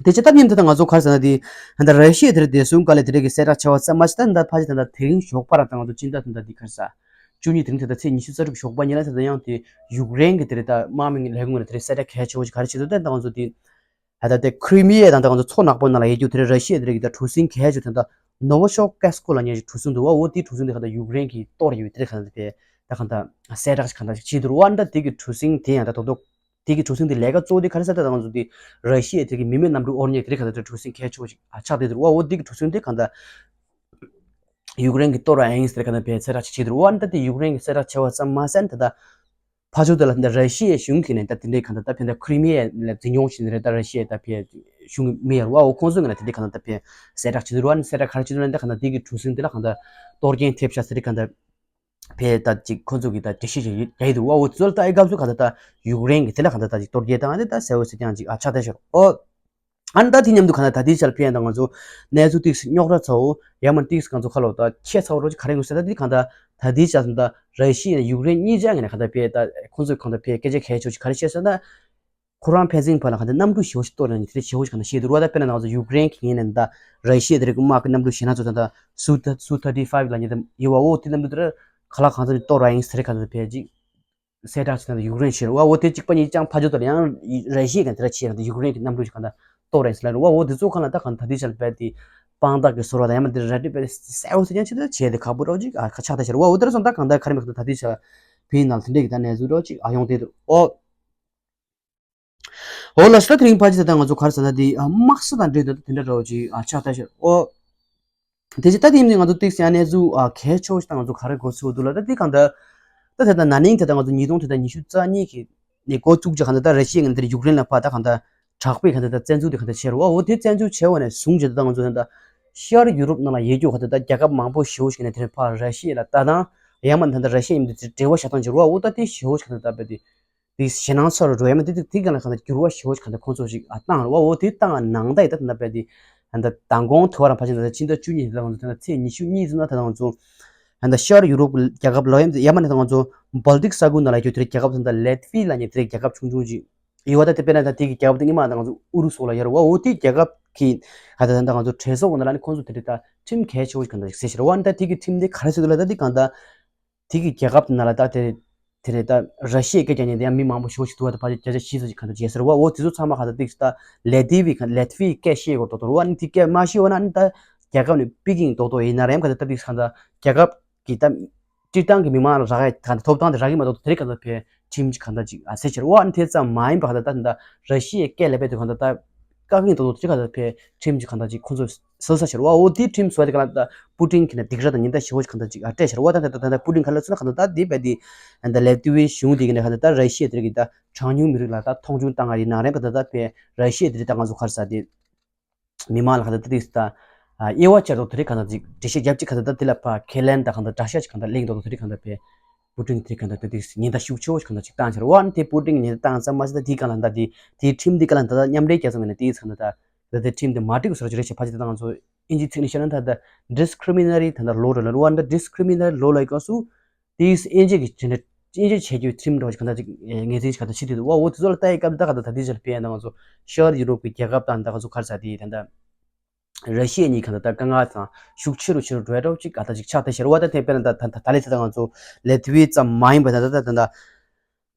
དེ་ཆེ་ད་མཉམ་དུ་ད་ང་ཚོ་ག་རེ་ཟེར་ན་དེ་ད་ར་ཤི་ཡ་དེར་བདེ་སྲུང་བཀའ་བློན་དེ་རིགས་ཀྱི་གསལ་བསྒྲགས་བྱས་པ་ཙམ་མ་ཟད་ད་ད་ཕ་ཆེ་ད་ད་དེ་རིང་ཞོགས་པ་ར་ད་ང་ཚོ་སྤྱི་ཟླ་ད་ད་འདི་ག་རེ་ཟེར་བཅུ་གཉིས་དེ་རིང་ད་ལྟ་ཚེས་ཉི་ཤུ་རྩ་དྲུག་ཞོགས་པ་ཉིན་ལ་ད་ལྟ་ཡང་དེ་ཡུཀ་རེན་གྱི་དེ་རེད་ད་དམག་མི་ལས་ཁུངས་ནས་དེ་རེད་གསལ་བསྒྲགས་གལ་ཆེ་བོ་ཞིག་ག་རེ་བྱེད་འདུག་ད་ད་ང་ཚོ་དེ་ད་ལྟ་དེ་ཁྲི་མི་ཡ་དང་ད་ང་ཚོ་མཚོ་ནག་པོ་ནང་ལ་ཡོད་རྒྱུ་དེ་རེད་ར་ཤི་ཡ་དེ་རེད་ཀྱི་ད་གྲུ་གཟིངས་གལ་ཆེ་ད་ད་ནོ་ཝོ་ཤོག་ཀེ་སི་ཀོ་ལ་ཉེ་ཞིག་གྲུ་གཟིངས་འདུག་བ། འོ་དེ་གྲུ་གཟིངས་དེ་ག་ད་ཡུཀ་རེན་གྱིས་གཏོར་ཡོད་དེ་རེད་ག་ད་དེ་ད་ག་ད་གསལ་བསྒྲགས་ཞིག་ག་ད་ཞིག་བྱེད་འདུག་བ། ད་དེ་གི་གྲུ་གཟིངས་དེ་ཡང་ད་ད་དོ་དེ་གི་གྲུ་གཟིངས་དེ་ལས་ཀ་གཙོ་བོ་དེ་ག་རེ་ཟེར་ད་ང་ཚོ་དེ་ར་ཤི་ཡ་དེ་གི་མི་མེད་གནམ་གྲུ་ཨོར་ཉེ་དེ་རེད་ག་ད་གྲུ་གཟིངས་གལ་ཆེ་བོ་ཞིག་ཆགས་བསྡད་འདུག་བ། འོ་དེ་གི་གྲུ་གཟིངས་དེ་ག་ད་ཡུཀ་རེན་གྱིས་གཏོར་བ་ཡིན་ཟེར་ག་ད་བས་གསལ་བསྒྲགས་ཅིག་བྱེད་འདུག་བ། ད་དེ་ཡུཀ་རེན་གྱིས་གསལ་བསྒྲགས་བྱས་པ་ཙམ་མ་ཟད་ད་ད་ཕར་ཕྱོགས་དེ་ལ་འདི་ར་ཤི་ཡའི་གཞུང་གིས་ནས་ད་དེ་འདྲའི་གང་ལྟར་ད་ཕན་ད་ཁྲི་མི་ཡ་ལ་འཛིན་སྐྱོང་བྱེད་ནི་རེད། ད་ར་ཤི་ཡ་ད་ཕན་གཞུང་གི་མི་ཡར་བའོ་ཁོང་ཚོ་ངས་ལ་དེ་འདྲའི་གང་ལྟར་ད་ཕན་གསལ་བསྒྲགས་བྱེད་དུ་རུ་བ་ནི་གསལ་བསྒྲགས་ག་རེ་བྱེད་དུ་ནས་ད་གང་ལྟར་དེ་གི་གྲུ་གཟིངས་དེ་ལ་གང་ལྟར་གཏོར་སྐྱོན་ཐེབས་ཤག་དེ་འདྲའི་གང་ལྟར་ཕན་ད་ཅིག་ཁོང་ཚོ་གི་ད་འགྲེལ་བཤད་ཅིག་རྒྱག་ཡི་འདུག་བའོ། དེ་ཚོ་ལ་ད་ཨེ་སྐབས་སུ་གང་ལྟར་ད་ཡུཀ་རེན་གི་དེ་ལ་གང་ལྟར་ད་ཅིག་གཏོར་རྒྱག་བཏང་ཡ་དེ་ད་གསལ་བོ་གསལ་རྐྱང་ཅིག་ཨ་ཆགས་བསྡད་ཤག་ཨོ། ཨ་ནི་ད་དེ་མཉམ་དུ་གང་ལྟར་ད་ལྟའི་ཆར་ཕན་ཡོན་ད་ང་ཚོ་གནས་ཚུལ་ཏིག་རྙོག་དྲ་ཚ་བོ་ཡང་མིན་ཏིག་གང་ཚོ་ཁ་ལོ་ད་ཁྱད་ཚ་བོ་རོ་ཅིག་ག་རེ་ཡོང་ཟེར་ད་དེ་གང་ལྟར་ད་ལྟའི་ཆར་ད་ར་ཤི་ཡ་ཡུཀ་རེན་གཉིས་ཆ་ངེས་ནས་གང་ལྟར་ཕན་ད་ཁོང་ཚོས་གང་ལྟར་ཕན་སྐད་ཆ་གལ་ཆེ་བོ་ཞིག་ག་རེ་བཤད་ཟེར་ན། ཁོ་རང་ཕན་ཚུན་བར་ལ་གང་ལྟར་གནམ་གྲུ་ཞེ་བོ་ཞིག་གཏོར་ནས་དེ་འདྲ་ཞེ་བོ་ཞིག་གང་ལྟར་བཤད་འདུག་རོ། ད་དཔེར་ན་ང་ཚོ་ཡུཀ་རེན་གྱི་ངོས་ནས་ད་ར་ཤི་ཡ་དེ་རིགས་དམག་གི་གནམ་གྲུ་ཞེ་ན་ཚོ་ད་ད་སུ་ད་སུ་ཐར་ཊི་ཕའིབ་ལ་ཉེ་ད་ཡོད་བ། འོ་དེ་གནམ་གྲུ་དེ་ར་ག་ལ་གང་འཚམ་ཞིག་གཏོར་ར་ཡིན་ཟེར་གང་ལྟར་ཕན་ཅིག་གསལ་བསྒྲགས་བྱས་ན་ཡུཀ་རེན་ཞེས་རེད་བ། འོ་དེ་གཅིག་པ་གཉིས་ཀྱང་ཕ་ཇོ་དང་ཡང་ར་ཤི་ཡའི་གང་དེ་འདྲ་བྱས་ཡང་ཡུཀ་རེན་གྱི་གནམ་གྲུ་ཞིག་གང་ལྟར་གཏོར་ར་ཡིན་ཟེར་ལ་རེད་བ། འོ་དེ་ཚོ་གང་ལ་ད་གང་ད་ལྟའི་ཆར་བས་དེ་དཔང་རྟགས་ཀྱི་ཟུར་བ་དང་ཡང་མ་དེ་ར་ཏི་པའི་གསལ་བོ་ཟེར་ཀྱང་ཆེད་དུ་བྱས་དེ་ཁག་པོ་རོ་ཅིག་ཨ་ཁ་ཆག་ད་ཤར་བ། འོ་དེ་ར་སོང་ད་གང་ལྟར་ག་རེ་མེད་ད་ད་ལྟའི་ཆར་བའི་ནང་དེ་འདྲ་གི་ད་གནས་ཚུལ་རོ་ཅིག་ཨ་ཡོང་དེ་འདུག་ཨོ། འོ་ལགས་སོ། ད་དེ་རིང་ཕལ་ཆེར་ད་ང་ཚོ་ག་རེ་ཟེར་ན་དེ་ཨ་དམག་ས་དང་འབྲེལ་ཏེ་དེ་འདྲ་འདྲ་བོ་ཅིག་ཨ་ཆགས་ད་ཤར་ཨོ། དེ་ཅི་ད་དེ་ཡིན་ནི་ང་ཚོ་ཏིག་སེ་ཡང་གནས་ཚུལ་ཨ་གལ་ཆེ་བོ་ཞིག་ད་ང་ཚོ་ག་རེ་འགོ་ཚུགས་འདུག་ལ། ད་དེ་གང་ལྟར་ད་ད་ད་ན་ནིང་དེ་ད་ང་ཚོ་ཉིས་སྟོང་དེ་ད་ཉི་ཤུ་རྩ་གཉིས་ཀྱི་ནས་འགོ་བཙུགས་ཀྱི་གང་ལྟར་ད་ར་ཤི་ཡ་ངན་དེར་ཡུཀ་རེན་ལ་ཕ་ད་གང་ལྟར་ དྲག་པོའི་ག་འདྲ་ད་བཙན་འཛུལ་དེ་ག་འདྲ་བྱས་རེད་བ། འོ་དེ་བཙན་འཛུལ་བྱས་པ་ནས་བཟུང་བྱས་ད་ང་ཚོ་ད་ལྟ་ཤར་ཡུ་རོབ་ནང་ལ་ཡོད་རྒྱུ་ག་འདྲ་ད་རྒྱལ་ཁབ་མང་པོ་ཞེ་པོ་ཞིག་ནས་དེ་རིང་ཕར་ར་ཤི་ཡ་ལ་ལྟ་སྟངས་ཡང་མིན་ད་ལྟ་ར་ཤི་ཡ་ཡིན་དུས་དེ་འབྲེལ་བ་བཞག་སྟངས་ཅིག་རེད་བ། འོ་ད་དེ་ཞེ་པོ་ཞིག་ག་འདྲ་ད་དཔེ་དེ་དེ་ཞེད་སྣང་ཚ་རུ་འགྲོ་ཡ་མིན་དེ་དེ་དེ་ག་ལ་ག་འདྲ་འགྱུར་བ་ཞེ་པོ་ཞིག་ག་འདྲ་ཁོང་ཚོ་ཞིག་ཨ་བཏང་རེད་བ། འོ་དེ་བཏང་ནང་ད་ཡི་ད་ད་ལྟ་དཔེ་དེ་ད་ལྟ་མདང་དགོང་དུ་བ་རང་ཕལ་ཆེར་ད་ལྟ་ཕྱི་ཟླ་བཅུ་གཉིས་ད་ལྟ་ང་ཚོ་ད་ལྟ་ཚེས་ཉི་ཤུ་གཉིས་ཙམ་ན་ད་ལྟ་ང་ཚོ་ད་ལྟ་ཤར་ཡུ་རོབ་རྒྱལ་ཁབ་ལ་ཡ་ཡ་མ་ནི་ད་ང་ཚོ་བལ་ཏིག་ས་ཁུལ་ནང་ལ་ཡོད་དེ་རྒྱལ་ཁབ་ད་ལྟ་ལེ་ཏི་ཝི་ལ་ཉེ་དེ་རྒྱལ་ཁབ་ཆུང་ཆུང་ཅིག་ཡོད་བ། ད་དེ་དཔེར་ན་ད་དེ་གི་རྒྱལ་ཁབ་དེ་སྔོན་མ་ད་ང་ཚོ་ཨུ་རུ་སུ་ལ་ཡོད་རེད་བ། འོ་དེའི་རྒྱལ་ཁབ་ཀྱི་ད་ད་ད་ང་ཚོ་གྲོས་ཚོགས་ནང་ལ་ནི་ཁོང་ཚོ་དེ་འདྲ་ད་ཁྲིམས་གལ་ཆེ་བོ་ཞིག་ག་འདྲ་ཞིག་ཟེར་ཤེར་བ། ད་དེ་གི་ཁྲིམས་དེ་ག་རེ་ཟེར་འདུག་ལ་ད་དེ་གང་ད་དེ་གི་རྒྱལ་ཁབ་ནང་ལ་ད་དེ་དེ་རེད་ད་ར་ཤི་ཡའི་སྐད་རྒྱག་མཁན་དེ་ཡང་མི་མང་པོ་ཞེ་པོ་ཞིག་འདུག་བ། ད་ཕལ་ཆེར་བརྒྱ་ཆ་བཞི་ཙམ་ཞིག་ག་འདྲ་བྱས་ཟེར་བ། འོ་དེ་ཚོ་ཚང་མ་ག་ད་ཏིག་ད་ལེ་ཏི་ཝི་ག་ལེ་ཏི་ཝི་སྐད་ཤེས་དགོས་རྡོག་རྡོག་རེད་བ། ནི་དེ་སྐད་མ་ཤེས་བ་ན་ནི་ད་རྒྱལ་ཁབ་ནས་པི་ཀིང་རྡོག་རྡོག་ཡིན་ན་རེམ་ག་ད་ཏིག་ག་ད་རྒྱལ་ཁབ་ཀྱི་ད་སྤྱིར་བཏང་གི་མི་མང་ལ་རག་ཡ་ག་ད་ཐོབ་ཐང་དེ་རག་གི་མ་གཏོགས་དེ་རིང་ག་ད་ཕལ་ཁྲིམས་ཅིག་ག་ད་ཅིག་ཨ་ཟེར་ཕྱིར་བ། ཨ་ནི་དེ་ཙམ་མ་ཡིན་པ་ག་ད་ད་ད་ར་ཤི་ཡའི་སྐད་ལ་བས་དུ་ག་ད་ད་བཀག་ཉིན་ཏོག་ཏོག་ཅིག་ག་ད་ཕལ་ཁྲིམས་ཅིག་ག་ད་ཅིག་ཁོ་ཚོ་སེལ་ས་ཕྱིར་བ། འོ་དེ་ཁྲིམས་བཟོ་དེ་ག་ད་ད་པུ་ཏིན་གྱི་ནས་སྡིགས་ར་དང་ཉེན་བརྡ་ཞེ་པོ་ཅིག་ག་ད་ཅིག་ཨ་སྤྲད་ཕྱིར་བ། ད་ད་ད་ད་པུ་ཏིན་ག་ལ་ཚོད་ན་ག་ད་ད་དེ་བས་དེ་ད་ལེ་ཏི་ཝི་གཞུང་དེ་གི་ནས་ག་ད་ད་ར་ཤི་ཡ་དེ་གི་ད་གྲངས་ཉུང་མི་རིགས་ལ་ད་མཐོང་ཆུང་བཏང་ང་ཡིན་ན་རེད་པ། ད་ད་ཕལ་ར་ཤི་ཡ་དེ་ད་ང་ཚོ་ག་རེ་ཟ་དེ། མི་མང་ལ་ག་ད་ད་དེ་ད་དབྱེ་བ་ཕྱེ་རོགས་དེ་རིང་ག་ད་ཅིག་འགྲེལ་བཤད་རྒྱབ་ཅིག་ག་ད་ད་དེ་ལ་ཕར་ཁས་ལེན་དང་ག་ད་དགྲ་ཤ་ཅིག་ག་ད་གླེང་རོགས་དེ་རིང་ག་ད་ཕལ་པུ་ཏིན་དེ་ག་ད་ད་དེ་ཉེན་བརྡ་ཤུགས་ཆེ་བོ་ཞིག་ག་ད་ཅིག་བཏང་ཕྱིར་བ། ཨ་ནི་དེ་པུ་ཏིན་ཉེན་བརྡ་བཏང་ཙམ་མ་ཟད་ད་དེའི་སྒང་ལ་ད་དེ་དེའི་ཁྲིམས་དེ་ག་ལ་ད་ད་མཉམ་འབྲེལ་རྒྱལ་ཚོགས་ངོས་ནས་དེའི་ཚང་ད་ད་ད་དེ་ཁྲིམས་དེ་མ་འགྲིག་བཟོ་ར་ཅིག་རེད་ཤག་ཕལ་ཆེར་ད་ང་ཚོ་ཨིན་ཇིའི་ཚིག་ནས་བཤད་ན་ད་ད་ཌིས་ཀི་རི་མི་ནེ་ཊི་རི་ད་ད་ལོ་རེད་ལ་རེད་བ། ད་ཌིས་ཀི་རི་མི་ནེ་ཊི་རི་ལོ་ལ་ཡི་སྐབས་སུ་དེའི་ཨིན་ཇི་གི་དེ་འདྲ་ཨིན་ཇི་བྱེད་རྒྱུའི་ཁྲིམས་འདྲ་བ་ཞིག་ག་ད་ཅིག་ངོས་འཛིན་ཞིག་ག་ད་བྱེད་དུས་འདུག་བ། འོ་དེ་ཚོ་ལ་ལྟ་ཡི་སྐབས་ད་ག་ད་ད་དེ་ཅིག་ལ་ཕལ་ད་ང་ཚོ་ཤར་ཡུ་རོབ་ཀྱི་རྒྱལ་ཁབ་དང་ད་ང་ཚོ་ག་རེ་ཟ་དེ་ད་ད། ར་ཤི་ཡ་གཉིས་གང་ལྟར་ད་དཀའ་ངལ་དང་ཤུགས་ཆེ་རུ་ཆེ་རུ་འགྲོ་ཡ་འདྲ་བོ་ཅིག་ག་ད་ཅིག་ཆགས་བསྡད་ཤག་རེད་བ། ད་དེ་དཔེར་ན་ད་ད་ད་ལྟའི་ད་ང་ཚོ་ལེ་ཐི་ཝི་ཙམ་མ་ཡིན་པ་ད་ད་ད་ད་ད་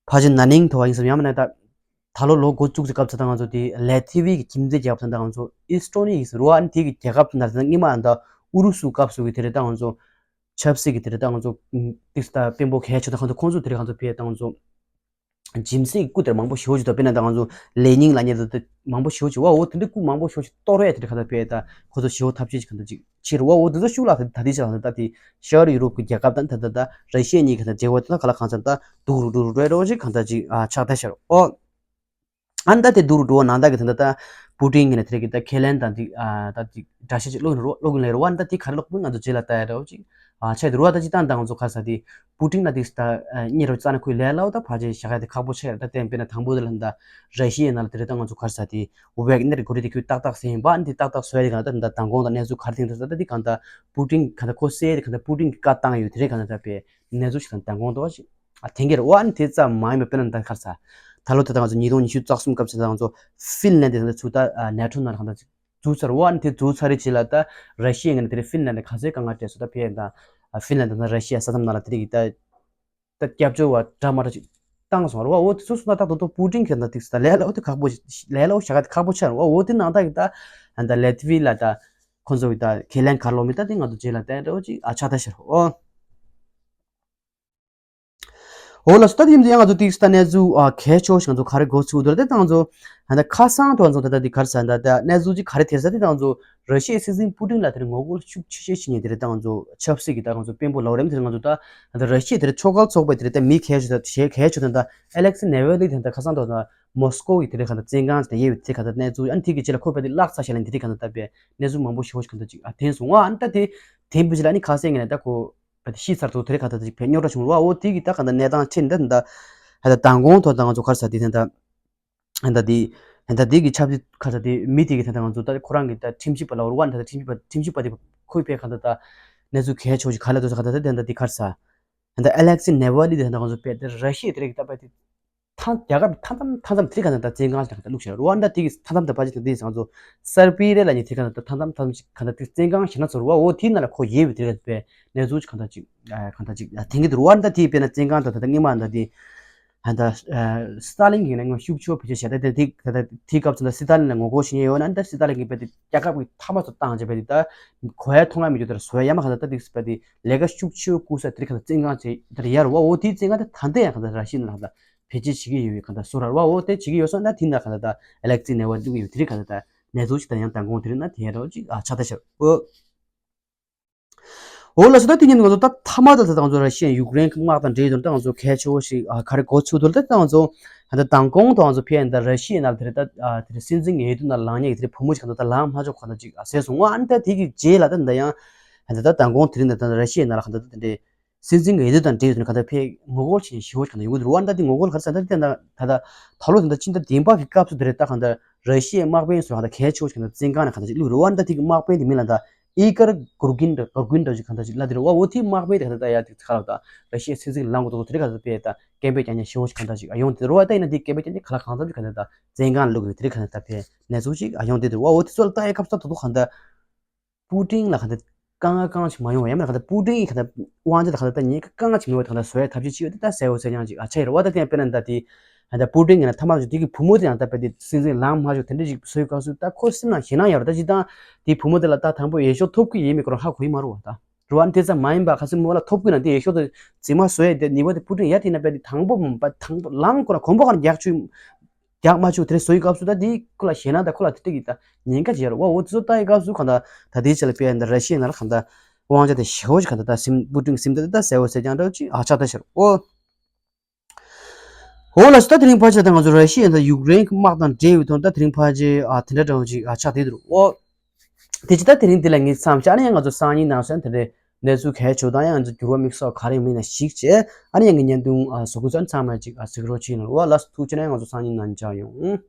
ཕལ་ཆེར་ན་ནིང་ཐོ་བ་ཡིན་ཙམ་ཡང་མིན་ན་ད་ད་ལོ་ལོ་འགོ་བཙུགས་ཙམ་སྐབས་ཚོད་ད་ང་ཚོ་དེ་ལེ་ཐི་ཝི་གི་ཁྱིམ་མཚེས་རྒྱལ་ཁབ་ད་ད་ང་ཚོ་ཨི་སི་ཏྲོ་ནི་ཡིན་ཟེར་བ། ཨ་ནི་དེ་གི་རྒྱལ་ཁབ་ད་ད་སྔོན་མ་ད་ཨུ་རུ་སུ་སྐབས་སུ་གི་དེ་རེད། ད་ང་ཚོ་ཆབ་སྲིད་ཀྱི་དེ་རེད། ད་ང་ཚོ་ཏིག་ད་དཔོན་པོ་གལ་ཆེ་ད་ཁོང་ཚོ་དེ་རེད། ཁོང་ཚོ་དེ་རེད། ད་ང་ཚོ་སྦྱིན་སྲེག་སྐུ་དེར་མང་པོ་ཞེ་པོ་ཅིག་འདུག་དཔེར་ན་ད་ང་ཚོ་ལེ་ཉིང་ལབ་མཁན་དེ་མང་པོ་ཞེ་པོ་ཅིག་བ། འོ་དེ་འདྲའི་སྐུ་མང་པོ་ཞེ་པོ་ཅིག་གཏོར་བས་དེ་འདྲ་ག་ད་ཕལ་ད་ཁོ་ཚོ་ཞེ་པོ་ཐབས་ཤེས་ཅིག་ག་ད་ཅིག་ཕྱིར་བ། འོ་དེ་ཚོ་ཤུགས་ལ་ད་ད་དེ་ཅིག་ལ་ད་ད་དེ་ཤར་ཡུ་རོབ་ཀྱི་རྒྱལ་ཁབ་དང་ད་ད་ད་ར་ཤི་ཡ་གཉིས་ག་ད་འབྲེལ་བ་དེ་ལ་ག་ལ་གང་ཚར་ད་སྡུག་རུ་སྡུག་རུ་འགྲོ་འགྲོ་ཅིག་ག་ད་ཅིག་ཨ་ཆགས་ད་ཤར། འོ་ཨ་ནི་ད་དེ་སྡུག་རུ་འགྲོ་བ་ནང་ད་གི་ད་ད་ད་པུ་ཏིན་གྱི་ནས་དེ་རེད་གི་ད་ཁས་ལེན་དང་དེ་ཨ་ད་དེ་དགྲ་ཤ་ཅིག་ལོག་ནས་རོ་ལོག་གི་ལས་རོ་བ། ཨ་ནི་ད་དེ་ག་རེ་ལོག་པོ་ང་ཚོ་རྗེས་ལ་ལྟ་ཡ་འདྲ་བོ་ཅིག་ཨ་ཆགས་དེ་རུ་བ། ད་ཅི་ད་ད་ང་ཚོ་ག་ས་དེ་པུ་ཏིན་ལ་དེ་ད་ཨ་གཉེར་རོགས་རྩ་ནས་ཁོས་ལས་སླ་བོ་ད་ཕལ་ཆེར་བཞག་ཡ་དེ་ཁག་པོ་ཆེ་ཡ། ད་དེ་དཔེར་ན་དང་པོ་དེ་ལ་ད་ར་ཤི་ཡའི་ནང་ལ་དེ་རེད། ད་ང་ཚོ་ག་ས་དེ་ཝེག་ནེར་གོ་རེ་དེ་ཁོས་ཏག་ཏག་ཟིན་པ། ཨ་ནི་དེ་ཏག་ཏག་བཟོ་ཡ་དེ་ག་ད་ད་མདང་དགོང་དང་གནས་ཚུལ་ག་རེ་ཐོན་ད་ད་དེ་ག་ད་པུ་ཏིན་ག་ད་ཁོ་སེ་དེ་ག་ད་པུ་ཏིན་གི་བཀའ་བཏང་ཡོད་དེ་རེད། ག་ད་ད་པའི་གནས་ཚུལ་ཞིག་དང་མདང་དགོང་དུ་ཨ་ཐེངས་འགར་བ་ཨ་ནི་དེ་ཙམ་མ་ཡིན་པ་དཔེར་ན་ད་ག་ས་ད་ལོ་དེ་ད་ང་ཚོ་ཉིས་སྟོང་ཉི་ཤུ་རྩ་གསུམ་སྐབས་ཚེ་ད་ང་ཚོ་ཧྥིན་ལན་དེ་ད་ཚུ་ད་ནེ་ཊོ་ནང་ལ་ག་ད་འཛུལ་ཚར་བ། ཨ་ནི་དེ་འཛུལ་ཚར་རེད་ཅེས་ལ་ད་ར་ཤི་ཡ་ངོས་ནས་དེ་རིང་ཧྥིན་ལན་ལ་ག་ཚོད་དཀའ་ངལ་སྤྲད་སོང་། ད་ཕེ་ད་ཧྥིན་ལན་དང་ད་ར་ཤི་ཡ་ས་མཚམས་ནང་ལ་དེ་རིང་གི་ད་ད་སྐྱབས་བཅོལ་བ་འདྲ་མ་འདྲ་ཅིག་བཏང་སོང་བ། འོ་དེ་ཚོ་སོང་ན་ད་དོ་དོ་པུ་ཏིན་གྱི་ད་དེ་ད་ལས་སླ་བོ་དེ་ཁག་པོ་ལས་སླ་བོ་བཞག་ག་དེ་ཁག་པོ་ཆགས་རེད་བ། འོ་དེ་ནང་ད་གི་ད་ད་ལེ་ཐི་ཝི་ལ་ད་ཁོ་ཚོ་གི་ད་ཁས་ལེན་གར་ལོག་མི་ད་དེ་ང་ཚོ་རྗེས་ལ་བསྟན་འདྲ་བོ་ཅིག་ཨ་ཆགས་ད་ཤར་འོ། འོ་ལགས་སོ། ད་དེ་ཡིན་དུས་ཡང་ང་ཚོ་ཏིག་ས་གནས་ཚུལ་ཨ་གལ་ཆེ་བོ་ཞིག་ང་ཚོ་ག་རེ་འགོ་ཚུགས་འདུག་ལ་དེ་ད་ང་ཚོ་ད་ལྟ་ཁ་སང་དུ་ང་ཚོ་ད་ལྟ་འདི་ག་རེ་ཟེར་ད་ལྟ་གནས་ཚུལ་ཅིག་ག་རེ་ཐེར་ས་དེ་ད་ང་ཚོ་ར་ཤི་ཡའི་སྲིད་འཛིན་པུ་ཏིན་ལ་དེར་ངོ་རྒོལ་ཤུགས་ཆེ་ཤོས་བྱེད་མཁན་དེ་རེད། ད་ང་ཚོ་ཆབ་སྲིད་ཀྱི་ད་ང་ཚོ་དཔོན་པོ་ལབ་རེད་མི་དེ་རེད། ང་ཚོ་ད་ད་ར་ཤི་ཡའི་དེ་རེད་ཆོལ་ཁ་ཚོགས་པའི་དེ་རེད་ད་མི་གལ་ཆེ་ད་གལ་ཆེ་ད་ད་ཨེ་ལེག་སི་ནེ་ཝལ་ལི་དེ་ད་ཁ་སང་དུ་ད་མོ་སི་ཀོ་གི་དེ་རེད་ག་ད་བཙོན་ཁང་ཞིག་ད་ཡོད་པའི་དེ་ག་ད་གནས་ཚུལ་ཨ་ནི་དེ་གི་རྗེས་ལ་ཁོ་པའི་དེ་བརླག་ཚར་ཤག་ལ་དེ་རེད་ག་ད་ད་པའི་གནས་ཚུལ་མང་པོ་ཞེ་པོ་ཞིག་ག་ད་ཅིག་ཨ་ཐོན་སོང་བ། ཨ་ནི་ད་དེ་དེ་འབུ་ཅི་ལ་ནི་ཁ་སང་ངས་ནས་ད་ཁོ་པ་དེ་ཤི་ཚར་དུས་དེ་རིང་ག་ད་ཅིག་བས་རྙོག་དྲ་བྱུང་རུ་བ། འོ་དེ་གི་ད་ག་ད་གནས་སྟངས་ཕྱིན་ད་ད་ད་ད་མདང་དགོང་ཐོག་ད་ང་ཚོ་ག་རེ་ཟ་དེ་ད་ད་ད་དེ་གི་ད་ད་དེ་གི་ཆབ་སྲིད་ག་ད་དེ་མི་དེ་གི་ད་ད་ང་ཚོ་ད་ཁོ་རང་གི་ད་ཁྲིམས་ཞིབ་པ་ལ་འོར་བ་ད་ད་ཁྲིམས་ཞིབ་པ་ཁྲིམས་ཞིབ་པ་དེ་ཁོའི་པའི་ག་ད་ད་གནས་ཚུལ་གལ་ཆེ་བོ་ཞིག་ག་ལ་དུ་ས་ག་ད་ད་ད་ད་དེ་ག་རེ་ཟ་ད་ཨེ་ལེག་སི་ནེ་ཝལ་ལི་དེ་ད་ད་ང་ཚོ་པའི་ད་ར་ཤི་ཡ་དེ་རིང་གི་ད་པ་དེ། ཐང་རྒྱ་གར་མཐའ་མཚམས་མཐའ་མཚམས་དེ་ག་ན་ད་བཙོན་ཁང་ཞིག་ད་བླུགས་ཤག་རུ་ཝན་ཌ་དེ་གི་མཐའ་མཚམས་དེ་ཕལ་ཆེར་དེ་ང་ཚོ་སར་པི་རེ་ལ་ཉེ་དེ་ག་ན་ད་མཐའ་མཚམས་མཐའ་མཚམས་ཞིག་ག་ན་དེ་བཙོན་ཁང་ཞིག་ན་ཚོར་བ། འོ་དེའི་ནང་ལ་ཁོ་ཡོད་པའི་དེ་ག་པའི་གནས་ཚུལ་ཞིག་ག་ད་ཅིག་ག་ད་ཅིག་དེང་གི་རུ་ཝན་ཌ་དེ་དཔེར་ན་བཙོན་ཁང་དུ་ད་ད་སྔོན་མ་ད་དེ་ད་སི་ཏཱ་ལིན་གྱི་ནང་ང་ཤུགས་ཆེ་བོ་བེད་སྤྱོད་བྱས། ད་དེ་དེ་ད་དེའི་སྐབས་སུ་ད་སི་ཏཱ་ལིན་ལ་ངོ་རྒོལ་བྱེད་མཁན་ཡོད་ན་ད་སི་ཏཱ་ལིན་གྱི་པའི་དེ་རྒྱལ་ཁབ་ཀྱི་མཐའ་མ་ཚོ་བཏང་བྱས་པའི་དེ་ད་གོ་ཡ་མཐོང་ཡ་མི་འདུག་ད་བཟོ་ཡ་མ་ག་ད་ད་དེ་པའི་དེ་ལས་ཀ་ཤུགས་ཆེ་བོ་བསྐུར་ས་དེ་ག་ད་བཙོན་ཁང་བྱས་ད་ཡར་བ། འོ་དེའི་བཙོན་ཁང་དེ་ད་ལྟ་ཡང་ག་ད་ར་ཤི་ཡ་ནང་ད་བེད་སྤྱོད་བྱེད་ཀྱི་ཡོད་པའི་ག་ད་སུ་ར་བ། འོ་དེ་བྱེད་ཀྱི་ཡོད་སོང་ན་དེ་ན་ག་ད་ད་ཨེ་ལེག་སི་ནེ་ཝལ་ལི་ཡོད་དེ་རིང་ག་ད་ད་གནས་ཚུལ་ཞིག་ད་ཡང་མདང་དགོང་དེ་རིང་ན་དེ་ཡང་འདྲ་བོ་ཅིག་ཨ་ཆགས་ད་ཤག་འོ། འོ་ལགས་སོ། ད་དེ་ཉིན་ང་ཚོ་ད་མཐའ་མ་ད་ད་ང་ཚོ་ར་ཤི་ཡ་ཡུཀ་རེན་གྱི་དམག་དང་འབྲེལ་ཡོད་དུས་ད་ང་ཚོ་གལ་ཆེ་བོ་ཞིག་ཨ་ག་རེ་གོ་ཚུགས་འདུག་ལ། ད་ད་ང་ཚོ་ད་མདང་དགོང་དུ་ང་ཚོ་ཕེབས་ཡིན་ད་ར་ཤི་ཡའི་ནང་ལ་དེ་རེད། ད་ཨ་དེ་རེད། སྲིད་འཛིན་འོས་བསྡུ་ནང་ལངས་མཁན་གྱི་དེ་རེད། བུ་མོ་ཞིག་གང་ལྟར་ད་ལངས་མ་ཆོག་གང་ལྟར་ཅིག་ཨ་ཟེར་སོང་། ཨ་ནི་ད་དེ་གི་རྗེས་ལ་ད་ད་ཡང་ད་ད་མདང་དགོང་དེ་རིང་ད་ད་ར་ཤི་ཡའི་ནང་ལ་གང་ལྟར་ད་དེ་འདྲའི་སྲིད་འཛིན་འོས་བསྡུ་དང་འབྲེལ་ཡོད་དུས་གང་ལྟར་ཕེབས་ངོ་རྒོལ་བྱེད་མཁན་ཞེ་བོ་ཞིག་གང་ལྟར་ཡོང་གི་འདུག་རེད་བ། ད་དེ་ངོ་རྒོལ་ག་རེ་ཟེར་ན་ད་དེ་ད་ད་ད་ལོ་ད་ད་ཕྱི་ཟླ་བདུན་པ་གི་སྐབས་སུ་དེ་རེད། ད་གང་ལྟར་ར་ཤི་ཡའི་དམག་དཔོན་ཚོ་གང་ལྟར་གལ་ཆེ་བོ་ཞིག་གང་ལྟར་བཙོན་ཁང་ནས་གང་ལྟར་ཅིག་བླུགས་རེད་བ། ཨ་ནི་ད་དེ་གི་དམག་དཔོན་དེ་མིང་ལ་ད་ཨི་གར་གུར་གིན་འདྲ་གུར་གིན་འདྲ་ཅིག་གང་ལྟར་ཅིག་ལབ་དེ་རེད་བ། འོ་དེ་དམག་དཔོན་དེ་གང་ལྟར་ད་ཡ་དེ་ཁ་ལག་ད་ར་ཤི་ཡའི་སྲིད་འཛིན་ལངས་དགོས་འདུག་དེ་རེད། གང་ལྟར་དཔེ་ད་སྐད་འབོད་རྒྱག་མཁན་ཞེ་བོ་ཞིག་གང་ལྟར་ཅིག་ཨ་ཡོང་དེ་རེད་བ། ད་ཡིན་ན་དེ་སྐད་འབོད་རྒྱག་མཁན་ག་ལ་གང་འཚམ་ཅིག་གང་ལྟར་ད་བཙོན་ཁང་བླུགས་ཡོད་དེ་རེད། གང་ལྟར་ད་དེ་གནས་ཚུལ་ཅིག་ཨ་ཡོང་དེ་རེད་བ། འོ་དེ་ཚོ་ལ་ལྟ་ཡའི་སྐབས་སུ་ད་དོ་དོ་གང་ལྟར་པུ་ཏིན་ལ་གང་ལྟར་དཀའ་ངལ་གང་ཞིག་མ་ཡོང་བ། ཡང་མིན་ན་གང་ལྟར་པུ་ཏིན་གྱི་གང་ལྟར་དབང་ཆ་ད་གང་ལྟར་ད་ཉེན་ཁ་གང་ཞིག་མེད་པ་གང་ལྟར་བཟོ་ཡའི་ཐབས་ཤེས་བྱེད་ཡོད་དེ་ད་གསལ་བོ་གསལ་རྐྱང་ཅིག་ཨ་ཆགས་ཡོད་རེད་བ། ད་དེ་ཡང་དཔེར་ན་ད་དེ་ད་པུ་ཏིན་གྱི་ན་ཐ་མག་ཅིག་དེ་གི་བུ་མོ་དེ་ཡང་ད་དཔེ་དེ་སྲིད་འཛིན་ལངས་མ་ཆོག་དེ་འདྲ་ཅིག་བཟོའི་སྐབས་སུ་ད་ཁོ་སེམས་ནང་ཞེད་སྣང་ཡོད་རེད། ད་ཅིག་ད་དེ་བུ་མོ་དེ་ལ་ད་དང་པོ་འོས་ཤོག་ཐོབ་ཀྱི་ཡིན་མིན་ཁོ་རང་ཧ་གོ་ཡི་མ་རེད་བ། ད་རེད་བ། དེ་ཙམ་མ་ཡིན་པ་གལ་སྲིད་མོ་ལ་ཐོབ་ཀྱི་ན་དེ་འོས་ཤོག་དེ་རྫུན་མ་བཟོ་ཡ་དེ་ནུས་པ་དེ་པུ་ཏིན་ཡ་དེ་ན་དཔེ་དེ་དང་པོ་མ་དང་པོ་ལངས་ཁོ་རང་གོམ་པ་གང་རྒྱག་ཆུ་རྒྱག་མ་བཅུག་དེ་རེད་བཟོ་ཡི་སྐབས་སུ་ད་དེ་ཁོ་ལ་ཞེད་སྣང་དང་ཁོ་ལ་དེ་འདྲ་གི་ད་ཉེན་ཁ་ཅིག་ཡོད་རེད་བ། འོ་དེ་ཚོ་ལྟ་ཡི་སྐབས་སུ་གང་ལྟར་ད་དེའི་ཆ་ལ་དཔེ་ཡང་ད་ར་ཤི་ཡའི་ནང་ལ་གང་ལྟར་དབང་ཆ་དེ་ཞེ་བོ་ཞིག་གང་ལྟར་ད་སིམ་པུ་ཏིན་སིམ་ད་ད་གསལ་བོ་གསལ་རྐྱང་འདྲ་བོ་ཅིག་ཨ་ཆགས་ད་ཤར། འོ་འོ་ལགས་སོ། ད་དེ་རིང་ཕལ་ཆེར་ད་ང་ཚོ་ར་ཤི་ཡ་ད་ཡུཀ་རེན་གྱི་དམག་དང་འབྲེལ་ཡོད་དོན་ད་དེ་རིང་ཕལ་ཆེར་ཨ་དེ་འདྲ་འདྲ་བོ་ཅིག་ཨ་ཆགས་བསྡད་འདུག་འོ་དེ་ཅི་ད་དེ་རིང་འདི་ལ་ངས་མཚམས་བཞག་ཨ་ནི་ཡང་ང་ཚོ་སང་ཉིན་ནང་སོན་དེ་འདྲའི་གནས་ཚུལ་གལ་ཆེ་བ་དང་ཡང་ང་ཚོ་འགྱུར་བ་དམིགས་བསལ་ག་རེ་ཡང་མིན་ན་ཞིག་བྱས་ཨ་ནི་ཡང་ངས་བརྙན་ཐུང་ཨ་བཟོ་མཁན་ཚོ་ཚང་མ་ཅིག་ཨ་གཟིགས་རོགས་བྱེད་ཡིན་ལ། འོ་ལགས་སོ། ཐུགས་རྗེ་ཆེ་ན་ཡང་ང་ཚོ་སང་ཉིན་ནང་མཇལ་ཡོང་།